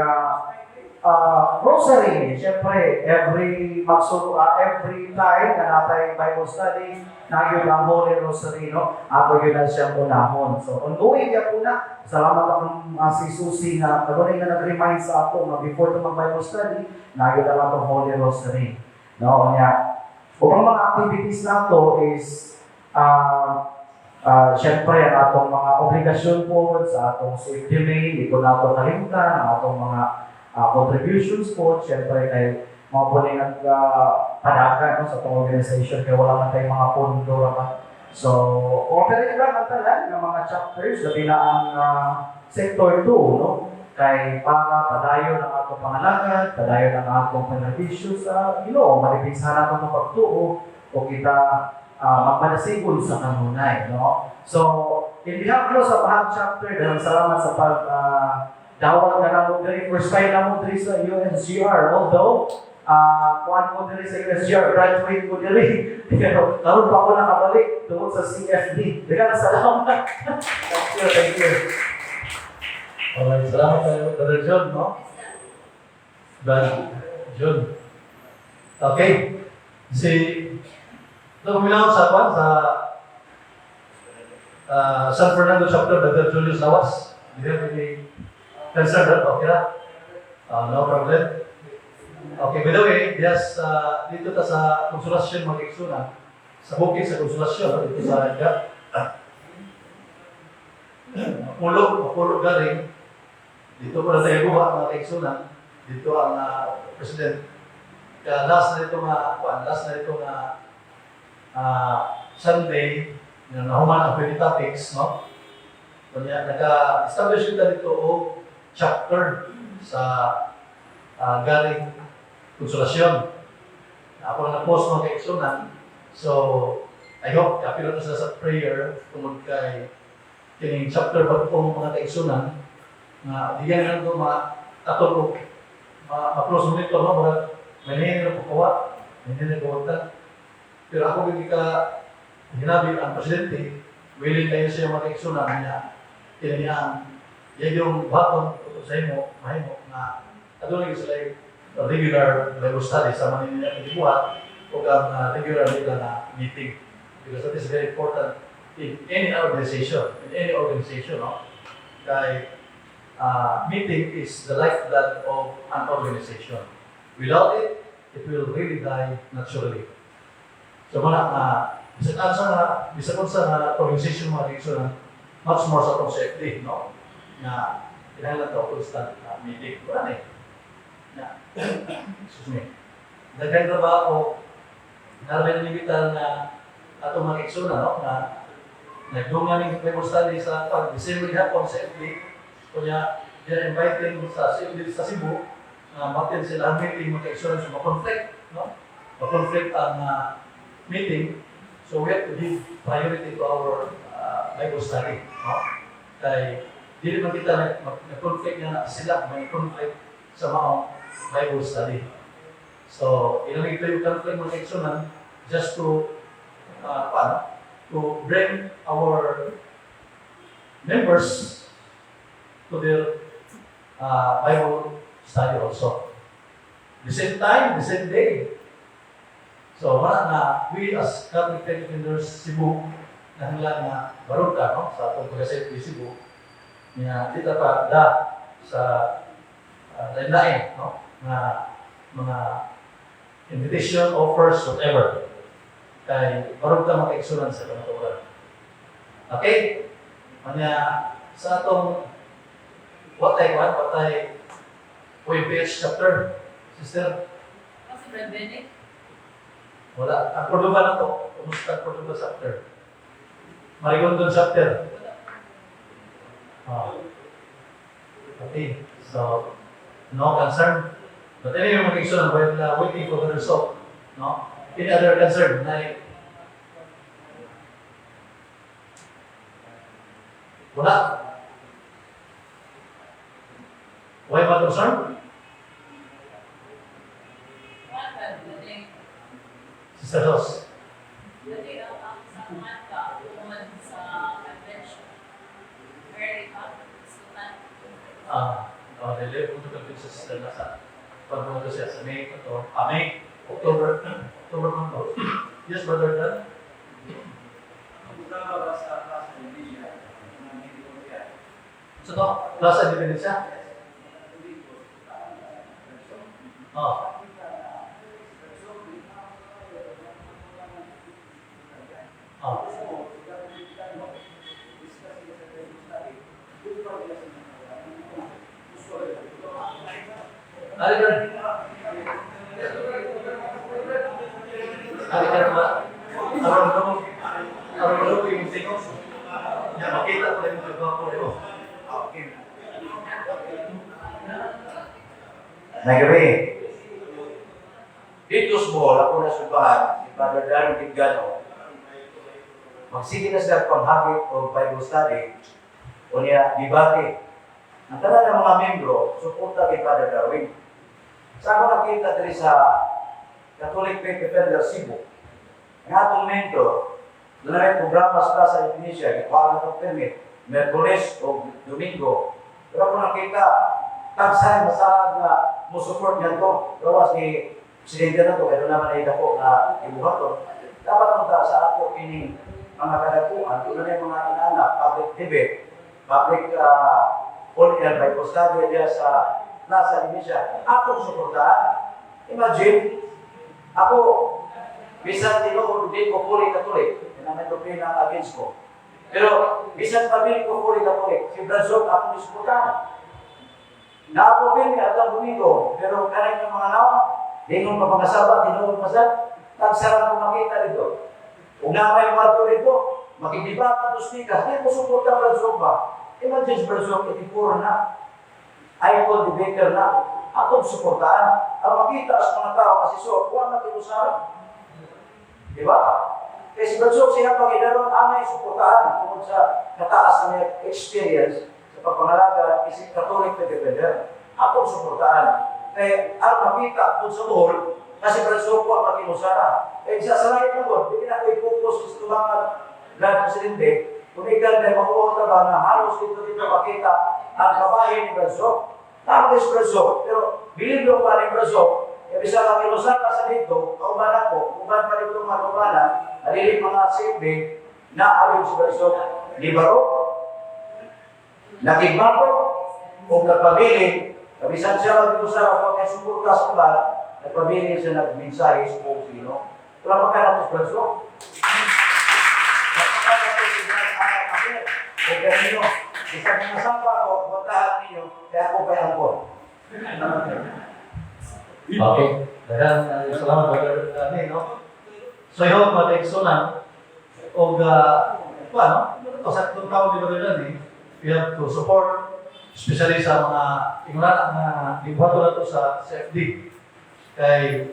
rosary. Syempre, every time na natay Bible study, na yun ang Holy Rosary, no? Ako yun ang siyang unahon. So, ongoing ya po na. Salamat akong si Susie na kanunay na nag-remind sa ako nga before to mag-Bible study, na yun ang atong Holy Rosary. No, unya, upang mga activities nato is syempre, ang atong mga obligasyon po sa atong CFDMA, di ko nato kalimtan, ang atong mga contributions po, syempre, kay mga po na nagpadagan, no, sa atong organization, kaya wala man tayong mga pondo raman. So, cooperate lang ang tanan ng mga chapters, labi na ang Sector 2, no? Kay para padayon ang atong pangalagad, padayon ang atong panarbisyo sa Ginoo, malipinsahan nato ang pagtuo, o kita magpanasigon sa kanunay, no? So, in behalf, no, sa Pahak chapter, daghang salamat sa pag dawat na namo diri. First time namo diri sa USGR, although kuan ko diri sa USGR, graduate ko diri. Pero karon pa ako nakabalik tungod sa CFD. Daghang salamat. Thank you, thank you. Alright, salamat tayo, Brother John, no? Brother John. Okay. Si, ito kumilangon sa kwan, sa San Fernando chapter, Brother Julius Lawas. Do you have any concern, right? Okay na? No problem. Okay, by the way, yes, dito ta sa Konsolasyon mga Igsuna, sa bukid sa Konsolasyon, no? Dito sa Gap. Mapulo, mapulo galing. Dito po na tayo guha, mga kaigsunan. Dito ang president. Kaya last na ito nga, kuan, last na ito nga Sunday, na nahuman ang 20 topics, no? Kanya, naka-establish kita dito og chapter sa galing Konsolasyon. Ako na na-post, mga kaigsunan. So, I hope, kapilo na sila sa prayer tungod kay kining chapter ba po, mga kaigsunan, nga di yan lang ito ma-atol og ma-close mo nito, no? Murag may na po kawa, may na kawatan. Pero ako gyud ka hinabi ang presidente, willing kayo siya, mga kaigsunan, nga kini ang yan yung buhaton sa imo, mahimo nga aduna gyud sila regular Bible study sa mga nila gibuhat o ang regular nila na meeting, because that is very important in any organization, no? Kay meeting is the lifeblood of an organization. Without it, it will really die naturally. So wala na bisan asa nga bisan unsa nga organization, mga kaigsunan, much more sa atong CFD, no? Nga kinahanglan ta og constant meeting. Wala na eh. Na, excuse me. Daghan trabaho, nalabay na na atong mga igsoon, no? Na nagdungan ning Bible study sa pag December gihapon sa FD. Kunya, they are inviting sa CFD sa Cebu na ma-attend sila ang meeting, mga kaigsunan, so ma-conflict, no? Ma-conflict ang meeting. So we have to give priority to our Bible study, no? Kay dili man kita nag-conflict nga na sila, may conflict sa mga Bible study. So, ilang ito yung conflict, mga kaigsunan, just to paano? To bring our members to their Bible study also. The same time, the same day. So, wala na, we as Catholic Church Defenders Cebu, Nahanglan nga barog ta, no, sa atong pagka-CFD Cebu nga di ta pa da sa lain-lain, no, nga mga invitation, offers, whatever. Kay barog ta makaigsunan sa kamatuoran. Okay? Manya sa atong watay OMPH chapter, sister, Kasi Brad Bennett, wala. Ang Cordova na to. Kumusta ang Cordova chapter? Marigondon chapter. Ah. Okay. So, no concern. But anyway, mga kaigsunan, while waiting for the result, no? Any other concern? Na wala. Why ba concern? wala Brad Bennett. Sister Ros. Dati ang sa kuwan ka, kuwan sa convention. Very up, sultan. Ah, oh, dili punto ka sa sister na sa pagbuto siya sa May, ito, ah, May, October, October man ba? Yes, Brother Dan? Ang ba sa Plaza Indonesia, na hindi ko siya. So, to, Plaza Independencia? Oh. Oh. Ali ka. Ali ka ba? Aron ko. Aron ko yung tingog. Ya makita ko yung gwapo mo. Nagabi. Dito sa Bohol, ako nasubahan, si Father Darren Tigano, magsige na sila panghagit o Bible study, o niya, debate. Ang tanan ng mga membro, suporta kay Father Darwin. Sa ako nakita diri sa Catholic Faith Defender Cebu, ang atong mentor, doon na may programa sa sa Indonesia, gikuha na itong permit, Merkules o Domingo. Pero ako nakita, tagsay masaag nga mo support niya to. Gawas ni presidente na to, kaya naman ay dako nga ibuhaton. Dapat ang ta sa ako kining mga kadakuan, doon na yung mga inana, public debate, public on-air Bible study diya sa nasa Indonesia. Akong suportahan. Imagine, ako, bisan tinuod din ko fully Catholic, yan ang may doktrina ang against ko. Pero bisan pabili ko fully Catholic, si Brazil akong disuportahan. Naako ni atang Domingo, pero kanang yung mga nawa, dingon pa mga saba, tinuod pa sa, tagsarang ko makita dito. Kung na may mga dito, makidibat ang speakers, di ko suporta Brazil ba? Imagine si Brazil, 84 na. Icon debater na. Akong suportahan. Ang makita sa mga tao kasi so, huwag na tinusaran. Di ba? Kaya si Brazil, siya pag-inaron, angay suportahan tungkol sa kataas na experience sa pagpangalaga, isip Catholic na defender. Akong suportahan. Kaya ang makita kung sa buhol, kasi Brazil ko ang makinusara. Kaya sa salay mo, hindi na ko i-focus sa tumangan lahat presidente, kung ikaw na makuha ba na halos dito dito makita ang kabahin ni Brazil. Tama si Brazil, pero bilib yung pa ni Brazil, kaya bisa ka kinusara sa dito, kauban ako, uban pa dito mga kaubanan, nalilig mga CFD, na ayon si Brazil, libaro, nakigbato, o nagpabilin, kabisan siya magkinusara kung kay suporta sa uban, nagpabilin siya nagmensahe sa buong sino. Pero magkana si Brazil? O kanino, isang mga sapa ko, bantahan ninyo, kaya ako pa angkor. Okay. Daghang salamat Brother Danny, no? So I hope mga kaigsunan og paano? Ito sa itong taon ni Brother Danny, we have to support especially sa mga ingunan nga gibuhaton nato sa CFD kay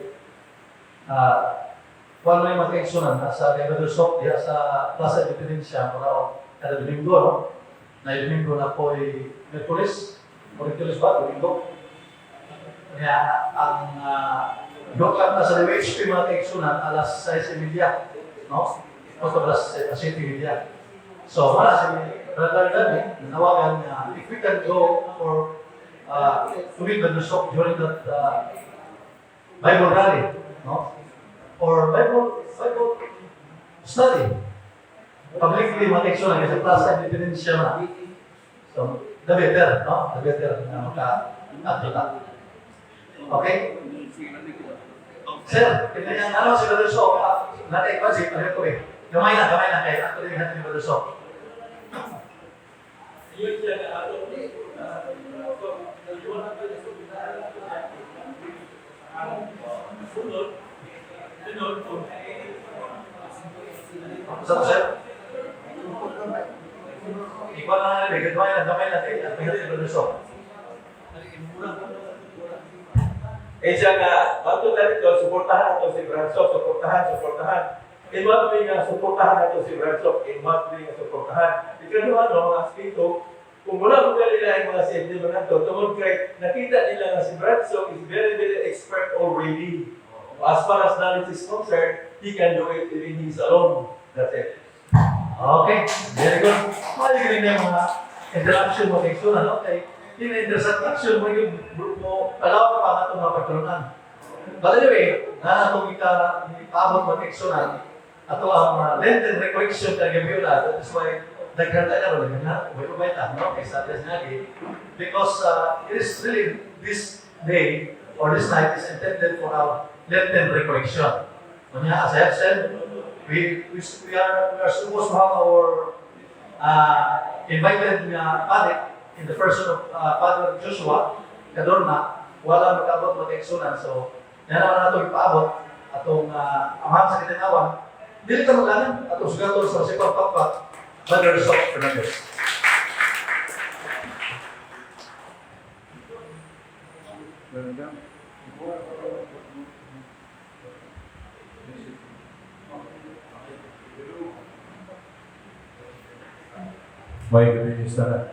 kuan mo yung mga kaigsunan nasa kay Brother Sok diha sa Plaza Independencia mura og kada Domingo, no? Na Domingo na po'y Merkulis, Merkulis ba? Domingo. Kaya ang uh, na sa DWHP mga kaigsunan alas 6:30, no? O alas 7:30. So wala si Brother Danny, nanawagan nga if we can go for to meet Brother Sok during that Bible rally, no? Or Bible study. Publicly mga kaigsunan kasi Plaza Independencia na. So, the better, no? The better na maka-ato ta. Okay? Sir, tingnan ano si Brother So, natin budget, ano ko eh. Gamay na kay ato din natin ni Brother So. Yun siya na ato. Sunod, sunod, Sa sir? Ikaw na lang, gamay na kay ato ni Brother So. Eh siya nga, bato na rito, suportahan nato si Branso, suportahan, suportahan. In what way nga suportahan nato si Branso? In what way nga suportahan? Ikaduha no, mga aspito, kung wala mo nila ang mga safety mga to, tungod kay nakita nila nga si Branso is very, very expert already. As far as knowledge is concerned, he can do it even he's alone. That's it. Okay, very good. Mahal rin yung mga interaction mo kay Suna, no? Kay yun ang interaction mo yung mo, alaw pa nga itong mga pagtulunan. But anyway, na itong ipaabot mo kay Suna, ato ang Lenten recollection kay Gabriela, that is why nagkanta na rin, na, ubay-ubay ta, no? Kay sa niya, because it is really this day or this night is intended for our Lenten recollection. Kunya, as I have said, we are supposed to have our invited nga pare in the person of Father Joshua Cadorna, wala magkaabot mag-eksunan. So, yan naman nato ipaabot atong amahan sa kitanawan. Dili ta maglanan atong sugaton sa Sipag Pakpak, Brother Sok Fernandez. May gabi sa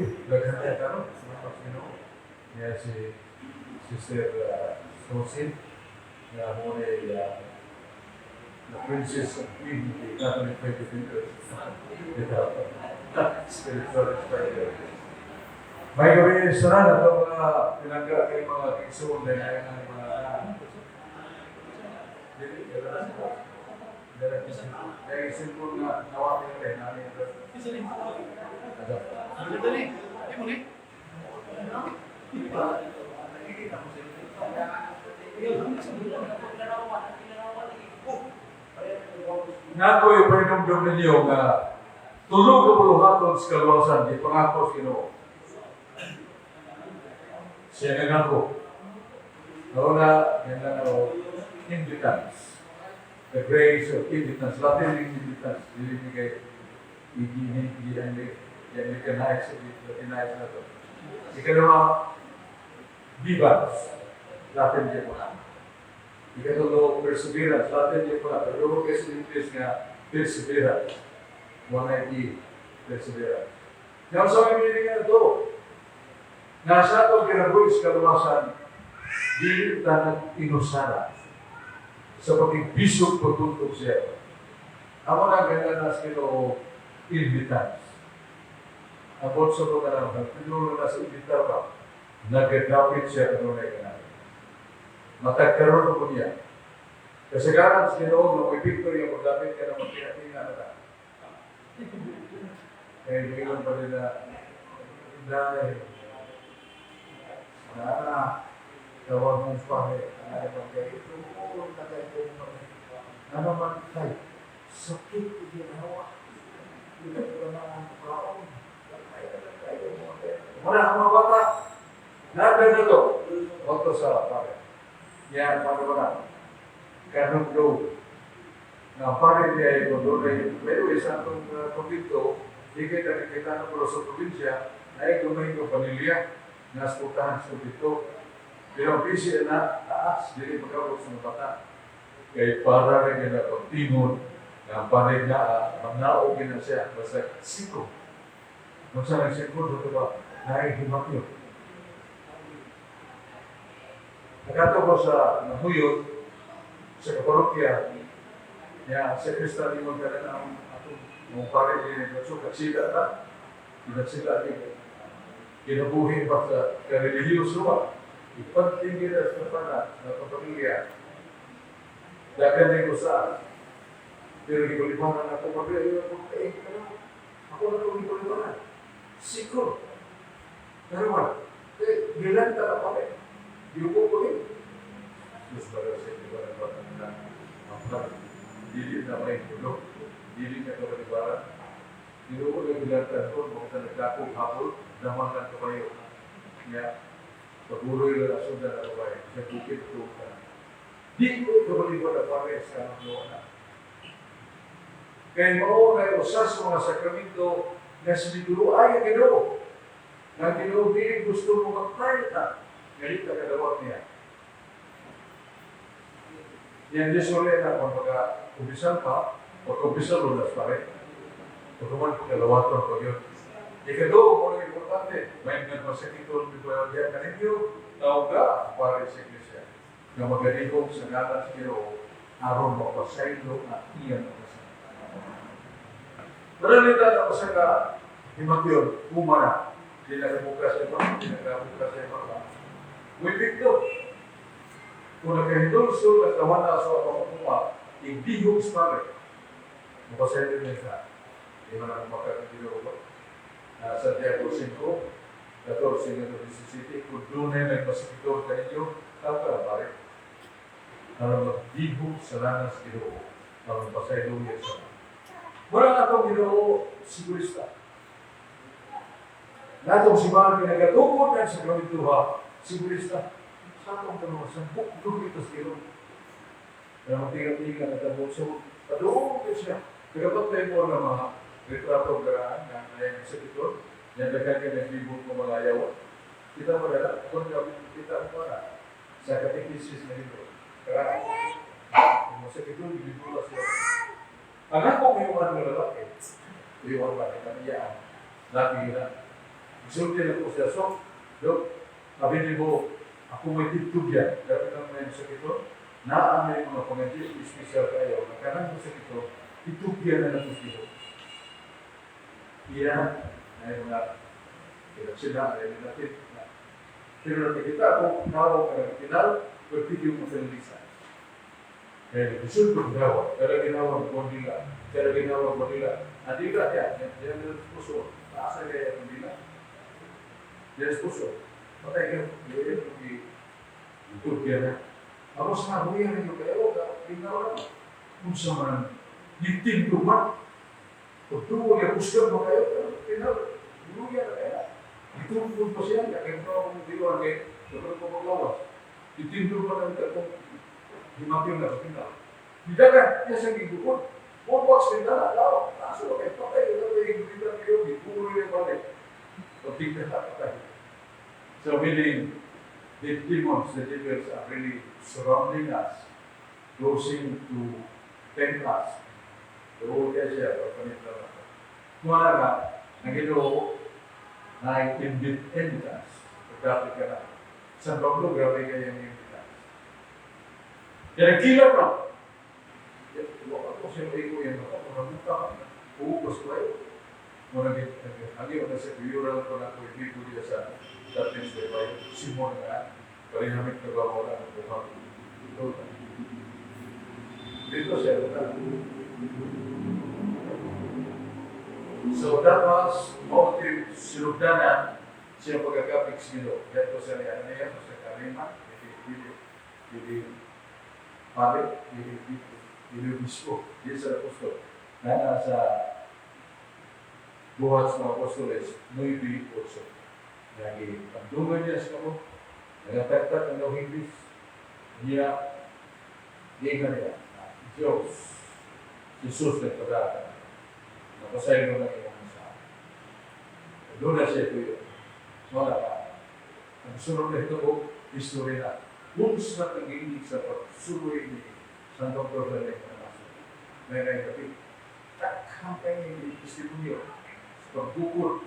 daghan tayo karon sa Panginoon. Niya si Sister Rosin nga mo ni the Princess of Queen, the Catholic Faith Defenders. Spiritual inspirer. May gabi sa na ito mga pinangga kay mga kaigsoon na yan ang mga dili dili simple nga nawa nila nani. Dali, di mo ni. Nga ko ipahinumdum ninyo nga tulo ka buluhaton sa kaluwasan di pangako sa Ginoo. Siya nga nangako. Nauna, yan lang ako, invitance. The grace of invitance. Latin yung invitance. Dili ni kay i-Anglicanize, Latinize na to. Ikalawa, vivance. Latin din mo na. Ikatulo, perseverance. Latin din mo na. Pero kasi English nga, perseverance. 190, perseverance. Now, sa may meaning nga ito, nasa itong kinabuhi sa kaluwasan, dili ta nag-inusara sa pakigbisog pagtuntog siya. Amo na ganda na sa Ginoo invitance. Abot sa mga lang, pinuno na sa invitar ba, nagadapit siya kanunay kanay. Matagkaroon ko niya. Kasagaran sa Ginoo nga may victory ang pagdapit ka na magpinatinga na ta. Kaya ingon pa nila, Inday, na, tawag mong pare, ano ba kayo, tumuon na kayo, na naman kay, sakit ginawa. Hindi ko na ang kaon. Wala ang mga bata. Nandun na to. Wakto sa pare. Yan, paano ba na? Kanong na pare niya ay kung doon ay may sa atong kumbinto, di kayo nakikita na pero sa probinsya, na ay gumay ko pamilya na suportahan sa kumbinto. Pero ang busy na taas, dili magkabot sa mga bata. Kay para rin nila pagtingon, na ang pare niya, manaog na siya, basta siko. Kung sa nagsiko, dito ba, nahihimakyo. Nakato ko sa nahuyot, sa kaparokya, niya, sa Kristal yung magkala na ang atong mga pare niya, nagsukat sila ta, sila ni kinabuhi ba sa karelihiyoso ba? Ipantingin na sa pana na kapamilya. Dagan din ko sa Pero gibalibaran ako, pabila yun ako, eh, ano? Ako na itong gibalibaran. Sikor. Pero man, eh, gilanta na kami. Yuko ko rin. Diyos ba sa iba na ba na ang dili na may tulog, dili na kabalibaran. Ginoo na gilanta ko, mga nagdakong hapol, naman lang kabayo. Nga, paguroy lang ang sundan na kabayo, sa bukid ko ka. Di ko kabaliban na pare sa mga na. Kaya mao na usa sa mga sakramento na siniguro ay ang Ginoo. Nga Ginoo dili gusto mo magparita. Galit na kadawat niya. Yan Diyos ulit na kung pagka kumpisal pa, pagkumpisal lunas pa rin. Pagkuman pagkalawaton pa yun. Ikado, kung ang importante, may nagmasakiton bitaw diyan kaninyo, tawag ka para sa iglesia. Nga magalihog sa ngalan sa Ginoo, aron mapasaylo ang iyang kasalanan. Manalita na sa ka himatyon, kumana, di nakabuka sa iba, di nakabuka sa iba. Muy bigto. Kung nakahindulso at tawana sa pamukuma, igdihog sa pare. Mapasaylo niya sa, di man ako makakagino ba? Sa Santiago 5, 14 nga 17, kung doon ay nagmasakitor kaninyo, tawag ka pare. Aron magdihog sa lanas Ginoo, aron pasaylo niya sa. Mura nga itong Ginoo, sigurista. Natong simbahan kinagatukod ng sakramentuha, sigurista. Sa atong tanong, sa bukdog ito sa Ginoo. Kaya magtinga-tinga na tabo. So, paduong ko siya. Kaya mo na mga retrato garaan na ngayang sa ito, yan daghan ka naglibot ng mga ayaw. Kita mo na, kung kita mo na, sa katekisis na ito. Karaan. Kung sa ito, gilibulas siya. Ang akong iwan ng lalaki, iwan ba, iyaan, laki na. Isulti na ko siya, so, dok, sabi mo, ako may tibtog yan, dahil nang may sakit ito, naa may mga pangadyo, espesyal kayo, na kanang sakit ito, itugyan na lang ito. Iya, na yung mga sila, ay natin. Pero nakikita ko, tao ka na kinal, pagpigyo mo sa lisa. Kaya gusto ko ginawa, kaya ginawa ko nila, kaya ginawa ko nila. Ang dila yan, yan ang puso, taasa kaya ang dila. Yan ang puso. Patay ka, yan ang itugyan na. Ako sa nahuyan ninyo kayo, ginawa na. Kung sa man, nitindog man, pagtuwa niya, kusgan mo kayo, pero pinal, luya na kaya. Itungkol pa siya, kaya ito akong diwan, kaya ito ko maglawas. Itindog pa ng itong himapil na pinal. Nidagan, niya siyang gigukod. One box, pinala, lawa, kaso kayo, patay, ito kayo, gigulitan kayo, giguro niya balik. Pagtignan na patay. So meaning, the demons, the devils are really surrounding us, closing to tempt us. Doon kaya siya, pagpanit lang ako. Kung ano nga, ang Ginoo na invitas, pagkapit ka na. San Pablo, grabe kaya yung invitas. Yan ang killer pa. Ako siya ko yan ako, kung nabuta ka, uugos ko kayo. Muna ang na sa kuyuran ko na ko ibigo niya sa Darkness by Simon nga, parinamit na ba wala ang buhang ito. Dito siya, wala. So that was motive sinugdanan siya pagkakapik sa Ginoo. Yan po sa niya, sa Karima, dili pare, dili obispo, dili sa apostol. Na nasa buhat sa mga apostoles, 9:8. Lagi pagdungan niya sa kamo, nagataktak ang English, niya, giingan niya, Diyos, Jesus nagpadata, napasaylo ng imong sa. Doon na siya ito. Wala ka. Ang sunod na ito ko, history na. Unsa nag-iinig sa pagsuloy ni San Dr. Rene Camacho. May nagkapi. Takhang kayo yung testimonyo sa pagbukod.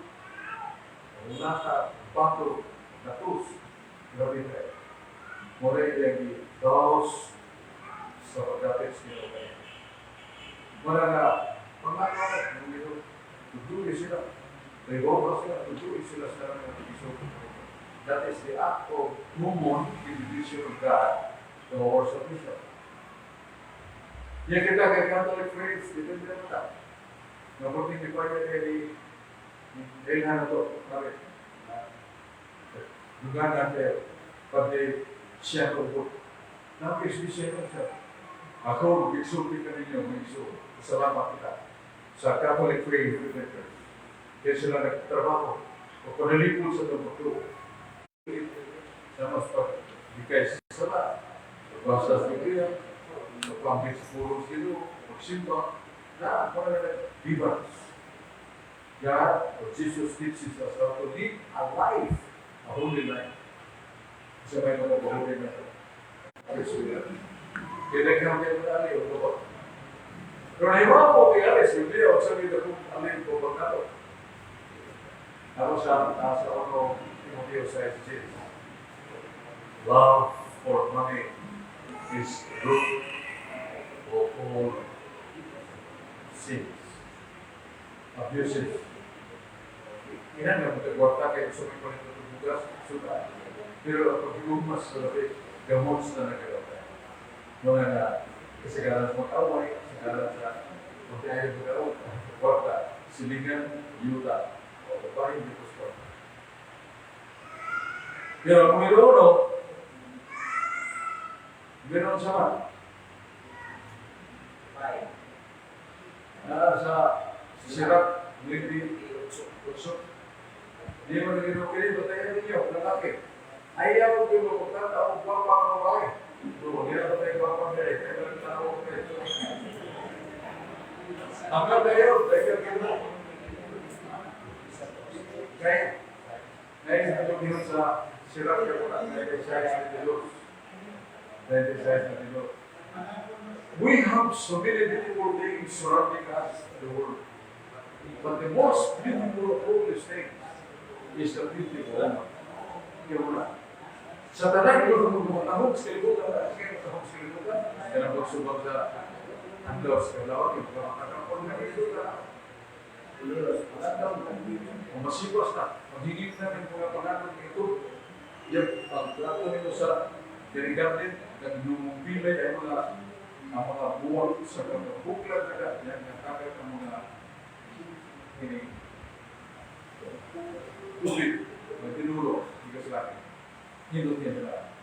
Una ka, bato, na krus. Grabe kayo. Mura yung daos sa pagdapit sa Ginoo kayo. Wala na, pangakalat ng Ginoo. Tutuloy sila. Revoka sila, tutuloy sila sa mga tigisok. That is the act of human individual of God to our salvation. Ya kita kay Catholic faith, depende na ta. Mabuting di pa niya ni Ilhan na to, pare. Lugar natin, pati siya ko. Napis siya ko siya. Ako, mag-exulti ka ninyo, mag-exulti. Salamat kita sa Catholic Faith Defenders. Kaya sila nagtrabaho o panalipod sa tumutulong. Sa mas pag ikay sala, pagbasa sa Biblia, pagpamit sa purong silo, pagsimba, na para na vivas. God or Jesus teaches us how to live a life, a holy life. Sa may mga pahuli na ito. Kaya nagkang kayo na ali, o ba? Pero nahiwa mo kay Alice, Biblia, o sabi na kung alin ko pag nato. Ako sa nasa 1 Timoteo 6:6. Love for money is the root of all sins. Abuses. Ina nga mo kwarta kay gusto mo palit ng bugas, suka. Pero ang paghigumas sa labi, gamot sa nagkakata. Mga na kasagaran sa mag-away, kasagaran sa magkaya mag-away, kwarta, silingan, yuta, o babae, hindi ko sa kwarta. Pero ang numero 1, meron sa man. Sa Sirach, 9:8. Di mo naging kini, batayan ninyo, lalaki. Ayaw ko mo pagkata o gwapa ang babae. So, hindi na tayo gwapa kaya, kaya lang tao kaya. Hanggang tayo, tayo kayo. Kaya, ngayon sa sa Sirach ka po na, 96 na Diyos. 96 na Diyos. We have so many beautiful things surrounding us in the world. But the most beautiful of all these things is the beauty of woman. Kaya wala. Sa tanan, kung matahog sa kalibutan, kaya matahog sa kalibutan, kaya nang magsubag sa andaw sa kalawan, yung mga kakapon na kalibutan. Kung masiwas na, maghigit na ng mga pangalan ito, yung pagtrato nito sa Dirigatin, nagnumupilay ang mga buwag sa pagkabuklat na yan, natakat ang mga ini tubig, may tinuro, hindi ka sa akin. Hindot niya sila.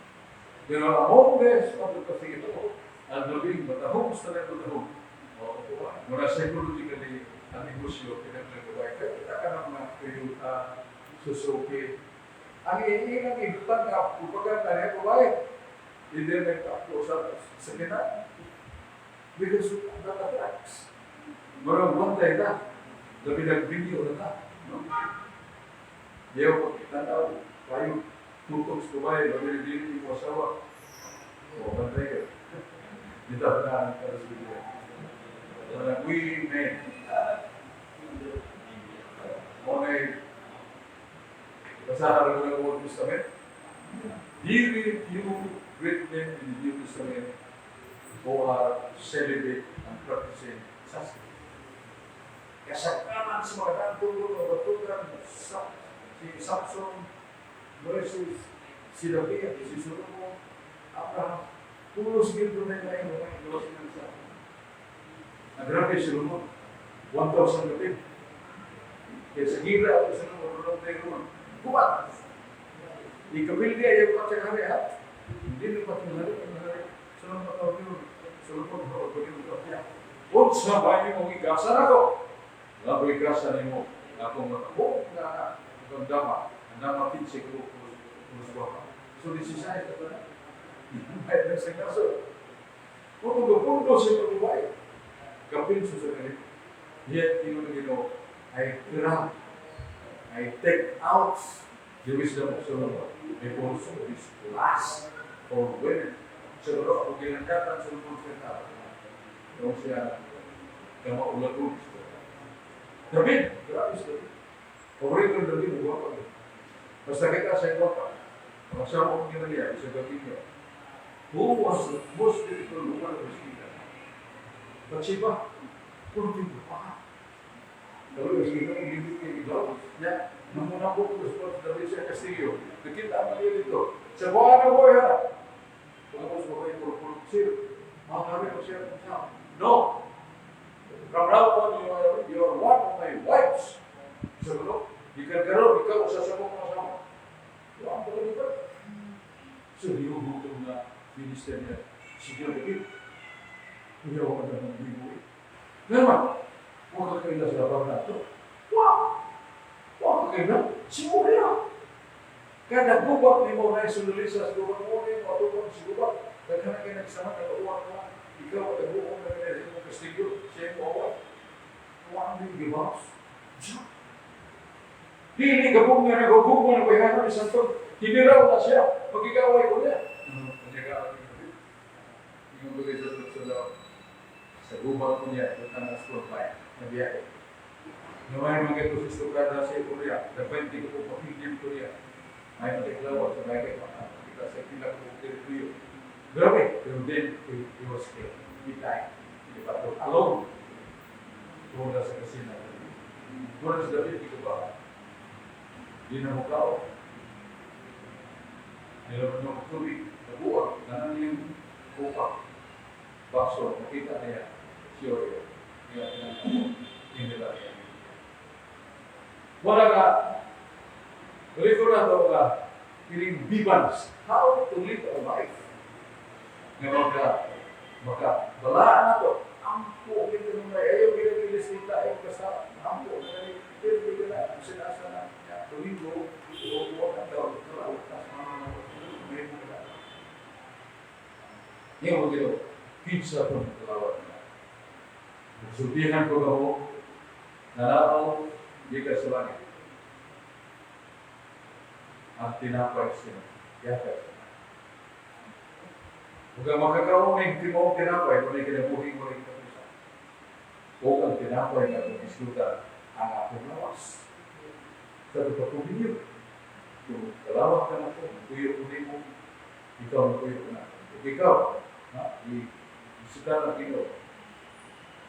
Pero among this, pagkakasi ito, ang labing matahong sa matahong. Mura psychologically, ang negosyo, pinagkagawa. Kaya kita ka ng mga Toyota, Suzuki. Ang iilang ibutang nga, propaganda niya, babae. Hindi nagtakpo sa sakina. Because that attracts. Mura bantay na. Labi nag-video na ta. No? Diyaw, pagkitanaw, tayo, tutok sa babae, labi nag-video yung asawa. O, bantay ka. Dito na ang para sa video. We men, okay, basahan ko ng Old Testament. Very few great men in the New Testament who are celibate and practicing chastity. Kasagkanan sa mga dantulong o batugan sa si Samson, Moises, si David, si Solomon, Abraham, pulos gito na yung mga gawas ng sa. Ang grabe si Solomon, 1,000 kapit. Kaya sa gira ako sa Solomon, runong tayo ron. Kumat! Ikapil niya yung patsang hari, ha? Hindi na patsang hari, ang hari. Solomon matawag yun. Solomon, oh, pwede mo niya. Unsa ba yung mong igasa na ko? Nga igasa nimo akong matahong na anak, ang dama, ang dama 15 ko, pulos ba? So, 16 na ba na? Ay, nasa kaso. Kung pundo sa babae, kapin sa ganito. Yet, ingon ng Ginoo, I grant, I take out the wisdom of Solomon because of his lust for women. Siguro, kung ginangkatan Solomon sa tao, yung siya, kamaulagon. David, grabe si David. Paborito ng David, gwapa. Basta kita sa gwapa. Ang asawa ko ginaliya, isa gabi niya. Who was the most beautiful woman of his kingdom? Bathsheba, puro gwapa. Pero yung kingdom, hindi kay David. Niya, namunabot ko sa David sa kastilyo. Nakita ang niya dito. Sa buwan na buhay ha. Pagkatapos babae, puro-puro sir. Mga kami ko siya kung saan. "No. From now on, you are one of my wives." So, no, gikan karon, ikaw usa sa akong mga asawa. Wa ang pagkalipat. So, hinuhutong na minister niya, si David. Kuya, wa ka ng libo eh. Nga naman, wa ka kaila sa labang nato. Wa! Wa ka kaila? Si Uriah. Kaya naggubat ni mo na isululisa sa gubat mo ni matubang sa gubat. Daghan kay nagsama nag-uwan ka. Ikaw nag-uwan na kaya sa imong kastigyo. Siya yung away. Wa ang gibawas. Dili gabong nga nagugugma na bayano ni Santo. Hiniraw na siya. Magigaway ko niya. Ano, kanya ka ang yung bagay sa sa gubat ko niya, ito na school pa, nabiyahe. Naway mga ito sa sukada sa Korea, 20 ko po pakigim ko niya. May matiklawa sa bagay pa, kita sa pila ko teritoryo. Grabe, pero then he was killed. He died. Di ba? Alone. Tungod sa kasina. Tungod sa David, di ko ba? Di na mo kao. Nilaman mo tubig, nabuang, tanan yung kupa. Baso, nakita niya, si Uriah. Niya, nila niya. Wala ka, balik ko na ito ka, piling bibans, how to live a life. Nga maka, balaan na to, ampo, kita nung may ayaw, ginagilis kita, ayaw kasa, ampo, na pero kita na, sinasa na, Domingo, ito, na daw, ito, may mga Yung mo gino, kinsa itong kalawat na. Sultihan ko kamo, nalaaw, di ka sa langit. Ang tinapay siya, yata siya. Huwag kang makakaroon timaong tinapay, kung ay kinabuhi mo rin katapusan. O ang tinapay na itong islutan, ang akong lawas. Sa ito ninyo. Kung kalawak ka na po, kuyo ko mo, ikaw ang kuyo ko na. Kung ikaw, na, i-isita na Ginoo,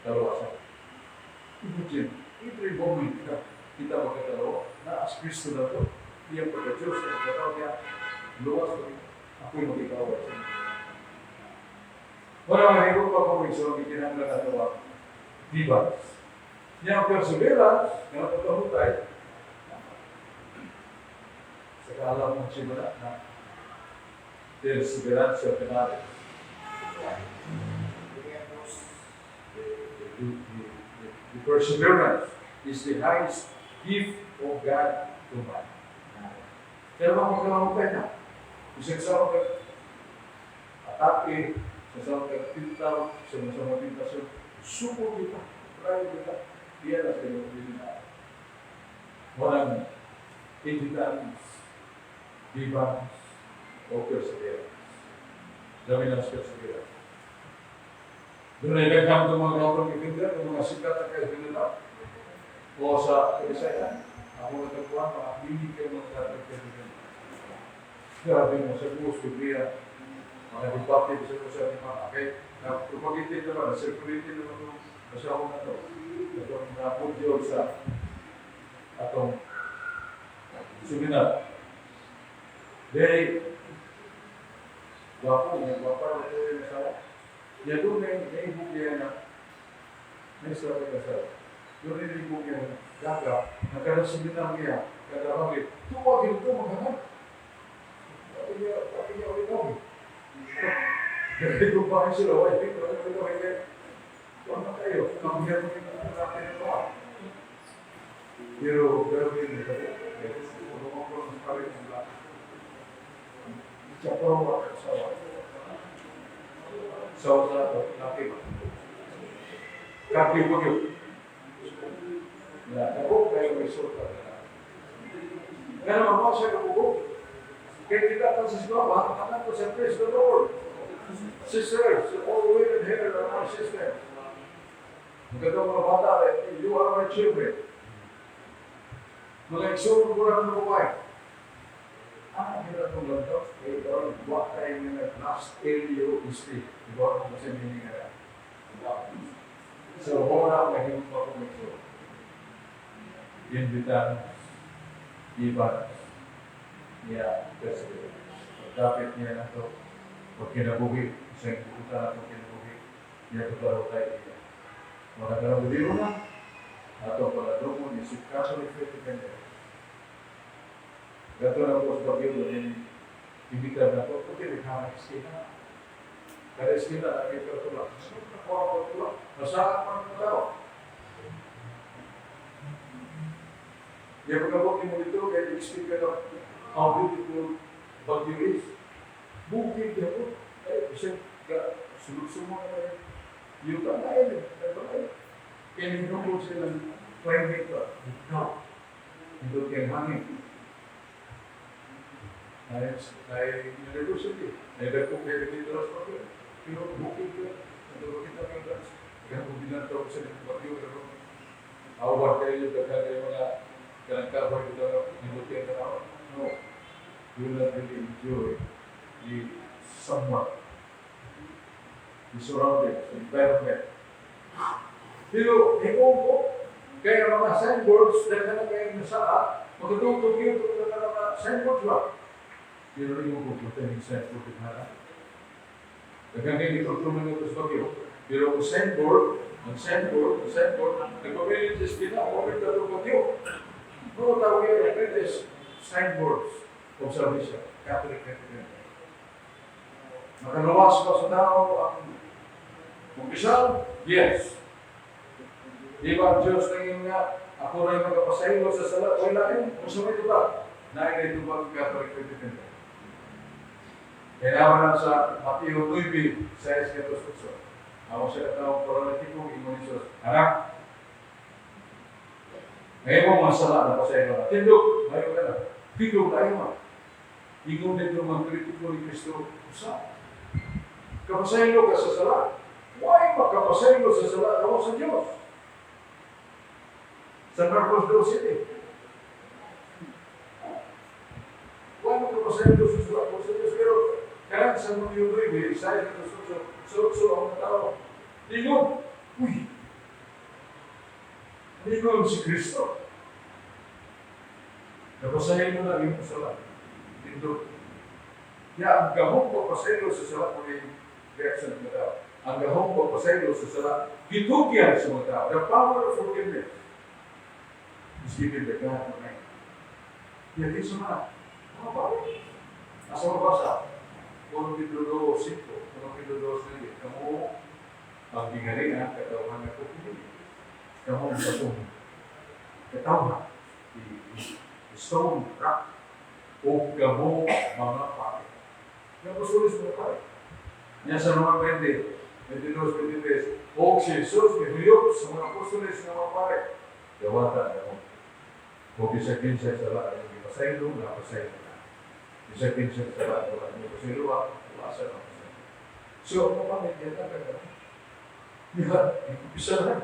kalawasan. Imagine, every moment ka, kita magkakalawa, na as Kristo na to, iyang pagka-Diyos, ang pagkatao niya, luwas ko, ako'y magigaway sa inyo. Wala nga higo pa kung igsoon, ikinahanglan na ito ang vivance. Niya ang perseverance, nga pagkahutay, sa kaalam mo simula na perseverantia penale. The perseverance is the highest gift of God to man. Kaya mga magkalahutay na. Bisag sa mga atake, sa mga pintaw, sa mga tentasyon, suko kita, prayo kita, iya na sa iyo, hindi na. Walang invitance, vivance, o perseverance. Dami lang sa perseverance. Doon ay daghang itong mga kapag defender, ng mga sikat na kayo nila. O sa Kabisayan, ako natagpuan, mga pili kayo mga kapag defender. Grabe mo sa buhos, Biblia, mga debate sa sa mga, okay? Na-propagated naman, na-circulated naman itong asawa na to. Itong na-audio sa atong seminar. Very gwapo, may gwapo na ito yung asawa. Niya doon may naibog niya na may asawa yung asawa. Doon may naibog niya na daga, na kada seminar niya, kada rally, tuwa ito maghanap. Bakit niya ulit ako? Nagkaigo pa kayo sila, why? Hindi ko hindi. Huwag na kayo, kambiyan mo yung natin ito. Pero, grabe yung ito. Ano ko ng parin ng lahat. Chaparro ka asawa. Sawa sa laki ba? Kaki bagyo. Na, ako kayo may sulta na. Kaya naman mo siya kabugo. Kaya kita ka sa simbahan, anak ko sa praise the Lord. Sisters, all women here are my sisters. Magandang mga bata, you are my children. Mga igsoon ko lang ng babae. Ah, hindi na itong lantaw. Eh, karon, wa kayo nga nag-last L-U-S-T. Diba ako kasi meaning nga. So, wala ko mahimong pa akong igsoon. Invitance, vivance, niya perseverance. Pagdapit niya na ito, pag kinabuhi, sa bukutan na itong kinabuhi, Iya pagkaroon iya. Mga karong na, ato pala ni si Catholic Faith Defender. Gato na po sa Baguio, doon ibitan na po, puti rin hanap iskina. Kada iskina, lagi katulak. Nakuha ko tulak. Nasaan man ang tao. Di pagkabot ni mo dito, kaya i-explain ka na how beautiful Baguio is. Bukid niya po. Eh, siya, sulod-sumo na kayo. Yuta na yun, eh. Kaya ninungkol silang climate ba? No. Hindi kayong hangin. Ay university. Ay dagko kayo dito sa Baguio. Pero bukid ka. Ito kita kang gas. Kaya kung binantaw sa Baguio, pero awar kayo yung daghan kayo mga kanang kahoy dito na niluti ang tanaw. No. You will not really enjoy the summer, the surroundings, the environment. Pero, ikaw ko, kaya mga signboards, daghan na kayo nasa, magkatugtog yun, ito na mga signboards ba? Pero yung pupunta ng signboard di ba? Daghang kayo itutulungan ito sa Baguio. Pero ang signboard, ang signboard, ang signboard, nagpabilin sa esquina, wala ito Baguio. No, tawag yun, the greatest signboards of salvation, Catholic Faith. Makaluwas ba sa tao ang kumpisal? Yes. Di ba ang Diyos nangin nga, ako rin magpasaylo sa sala, wala lain, kung sa may ba? Nain ito ba ang Catholic Faith Defender? Kaya naman lang sa Mateo 9, 6, 8. Ako sa katawang paralitiko, ingon ni Jesus, anak, ngayon mo mga sala na pasaylo na. Tindog, mayo ka na. Tindog tayo ma. Ingon dito mga kritiko ni Kristo, usa. Kapasaylo ka sa sala. Why makapasaylo sa sala? Ako sa Diyos. San Marcos 12. Why makapasaylo sa sala? Ako sa Diyos. Pero, kaya sa mga 9, 6, 8, sulod ang tao. Ingon, uy, ingon si Kristo. Napasaylo na iyong sala. Tindog. Ya, ang gahong pagpasaylo sa sala mo yung reaction ng tao. Ang gahong pagpasaylo sa sala, gitugyan sa mga tao. The power of forgiveness is given by God to man. Ya, di sa mga bagay. Asa mabasa? 1 Pedro 2, 5, 1 Pedro 2, 9. Kamu ang gingalingan, katawhan na ko pinili. Kamu ang batong katawhan. The stone, rock, o kamu mga pare. Napusulis mga pare. Niya sa Roma 20, 22, 23, o si Jesus, nihuyop sa mga apostoles ng mga pare. Dawata na mo. O bisag kinsa sala, ang ipasaylo, napasaylo na. Bisag kinsa sala, wala niyo pasaylo, wala sa napasaylo. So, ang mga pare, yan na kagano. Di ba? Isa na.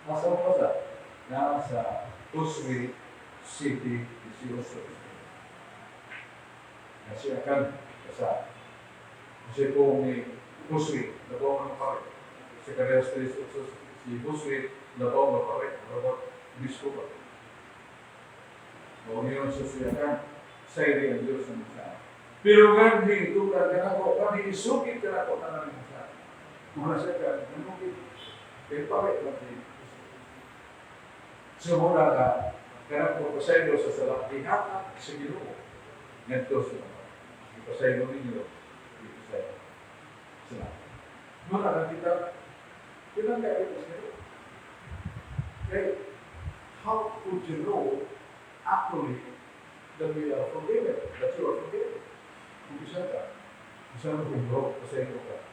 Nasa mabasa? Nasa Uswi City, 18. Nasi akan sa kasi kung ni Uswi, labaw ng pare. Sa Kariyas 3, si Uswi, labaw ng pare. Labaw, bisko pa. O ngayon sa siyakan, sa iri ang Diyos ng sa. Pero nga, di ito ka kanako, kami isugit kanako na namin sa. Kung nasa ka, nanugit, kay pare lang di. So muna ka, kanang pagpasaylo sa sala, ihatag sa Ginoo. Ngadto sa mga. Ipasaylo ninyo, ipasaylo. Sila. Muna na kita, pinangga ito sa Ginoo. Okay, how could you know actually that we are forgiven, that you are forgiven? Kung isa ka, isa mo kung bro, pasaylo ka.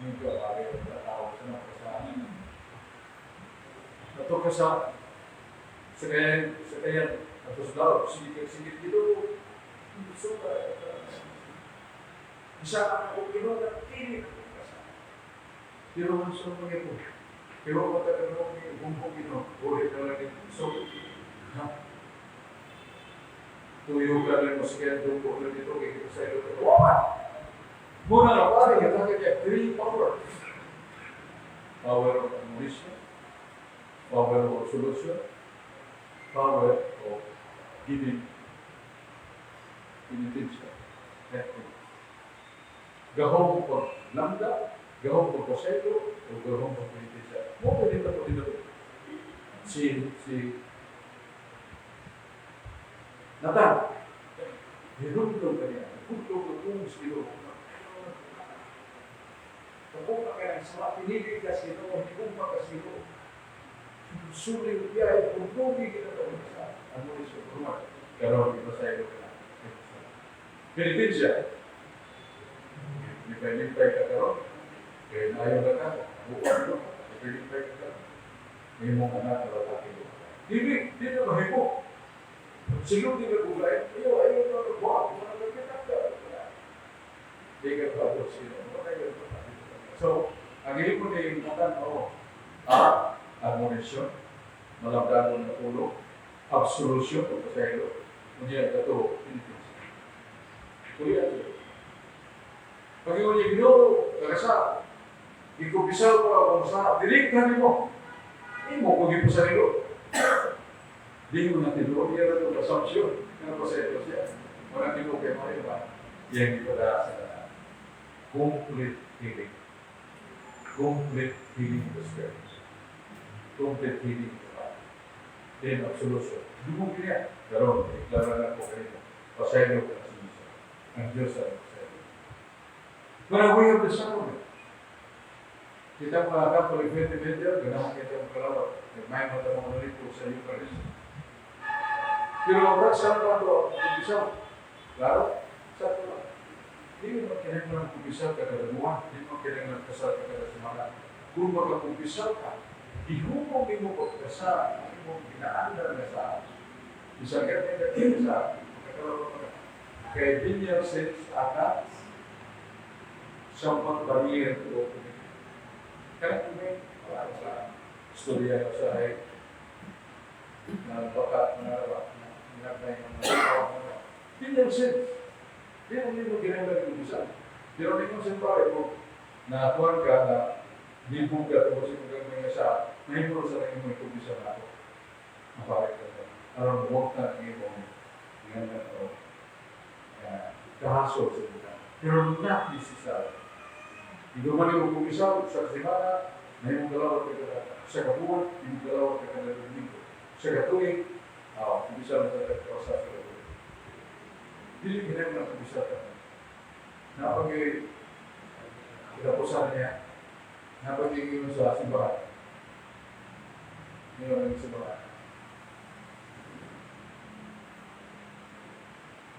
Hindi ka, bagay, tao sa mga kasama. Nato ka sa kaya, ato sa daw, sige, sige, dito, so, isa ka na kung ginawa na tinig ka sa. Pero ang sa mga ito, pero matagal mo bumbong ino, ulit na lang ito. So, ha? Tuyo ka lang mo sa kaya dugo lang ito, kaya sa ilo ka. Waman! Muna na pare, kita kaya three power. Power of admonition, power of absolution, power of giving penitential. Gahong pag lambda, Gahom pagpasaylo o gahom pagpenitensya. Mo pwede na po dito. Si Nathan, hinumdum ka niya, hinumdum ka kung sa Ginoo. Kapag ka kaya sa pinili ka sa Ginoo, hinumdum ka sa Ginoo. Sulit biyahe, kung tubig ginatawag sa ano ni sa Kurma. Karon, ipasaylo ka na. Penitensya. Lipay-lipay ka karon. Kaya naayo na ka, bukan mo, lipay-lipay ka karon. May mong anak na lalaki mo. Dili, di na mahimo. Siguro di ka gulay, ayaw, ayaw na nagbuha, wala na kita ka. Di ka pa sino, wala ka pa. So, ang imo ni Nathan, oo, admonition, malabdanon na ulo, absolution, o pasaylo, unya kato, penitensya. Kuya, pag ingon niya Ginoo, kakasa, ikupisal ko akong sa, direkta nimo. Imo ko gipasaylo. Di mo na tinuod niya rin ang assumption nga pasaylo siya. Wala nimo kay Mario ba? Iyang ipada sa tanan. Complete healing. Complete healing of the spirit. Complete healing of the body. Then absolution. Dugong niya. Karon, deklara na ko kanino. Pasaylo ka sa Diyos. Ang Diyos ay pasaylo. But we have the sacrament. Kita mga Catholic faith media, ganahan kita ang kalawat. May mata mga nalito sa Eucharist. Pero ang sa ato, kumpisal. Klaro? Sa ato lang. Di mo kinahanglan kumpisal ka kada buwan. Di mo kinahanglan kasal ka kada semana. Kung makakumpisal ka, ihumong nimo pagkasal, ang imong ginaandar nga sa bisan ka na sa magkakalawat ka. Kay venial sins are not somewhat barrier to opening. Kaya kung may wala sa istorya sa ay na baka na ba na na ng mga tao na venial sins. Di mo nimo kinahanglan kumpisal. Pero ningon sa pare kung nakuan ka na libugat o sa mga mga sa mahimo sa nang imong kumpisal na ako. Mapare ka ba? Aron huwag na ang imong ngalan o kahasol sa bukan. Pero not necessary. Hindi man yung kumpisal sa semana, na imong kalawat ka kada sa kabuan, imong kalawat ka kada Domingo. Sa katuig, kumpisal na sa kausa sa katuig. Dili kinahanglan kumpisal ka. Napag kitapusan niya, napag sa simbahan. Ngayon ang simbahan.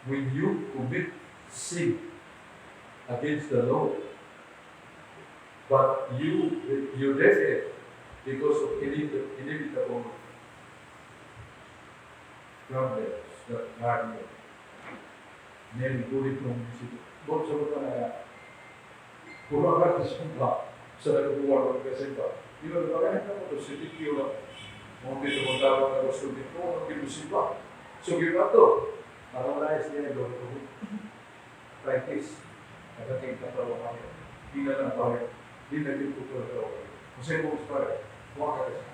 When you commit sin against the Lord, but you did it because of inevitable problems that guard you. Nel gulit ng isip. Bukod sa mga na puro ka sa simba, sa nagbuwar ka sa simba. Di ba ba kaya na ito, si Tikyo lang. Mga dito mo tawag na gusto dito, ang kinusimba. So, give up to. Paralyze niya doon. Practice. Nagating ka pa lang. Di na lang pare. Di na din ko pero kasi kung pare, huwag ka kasi.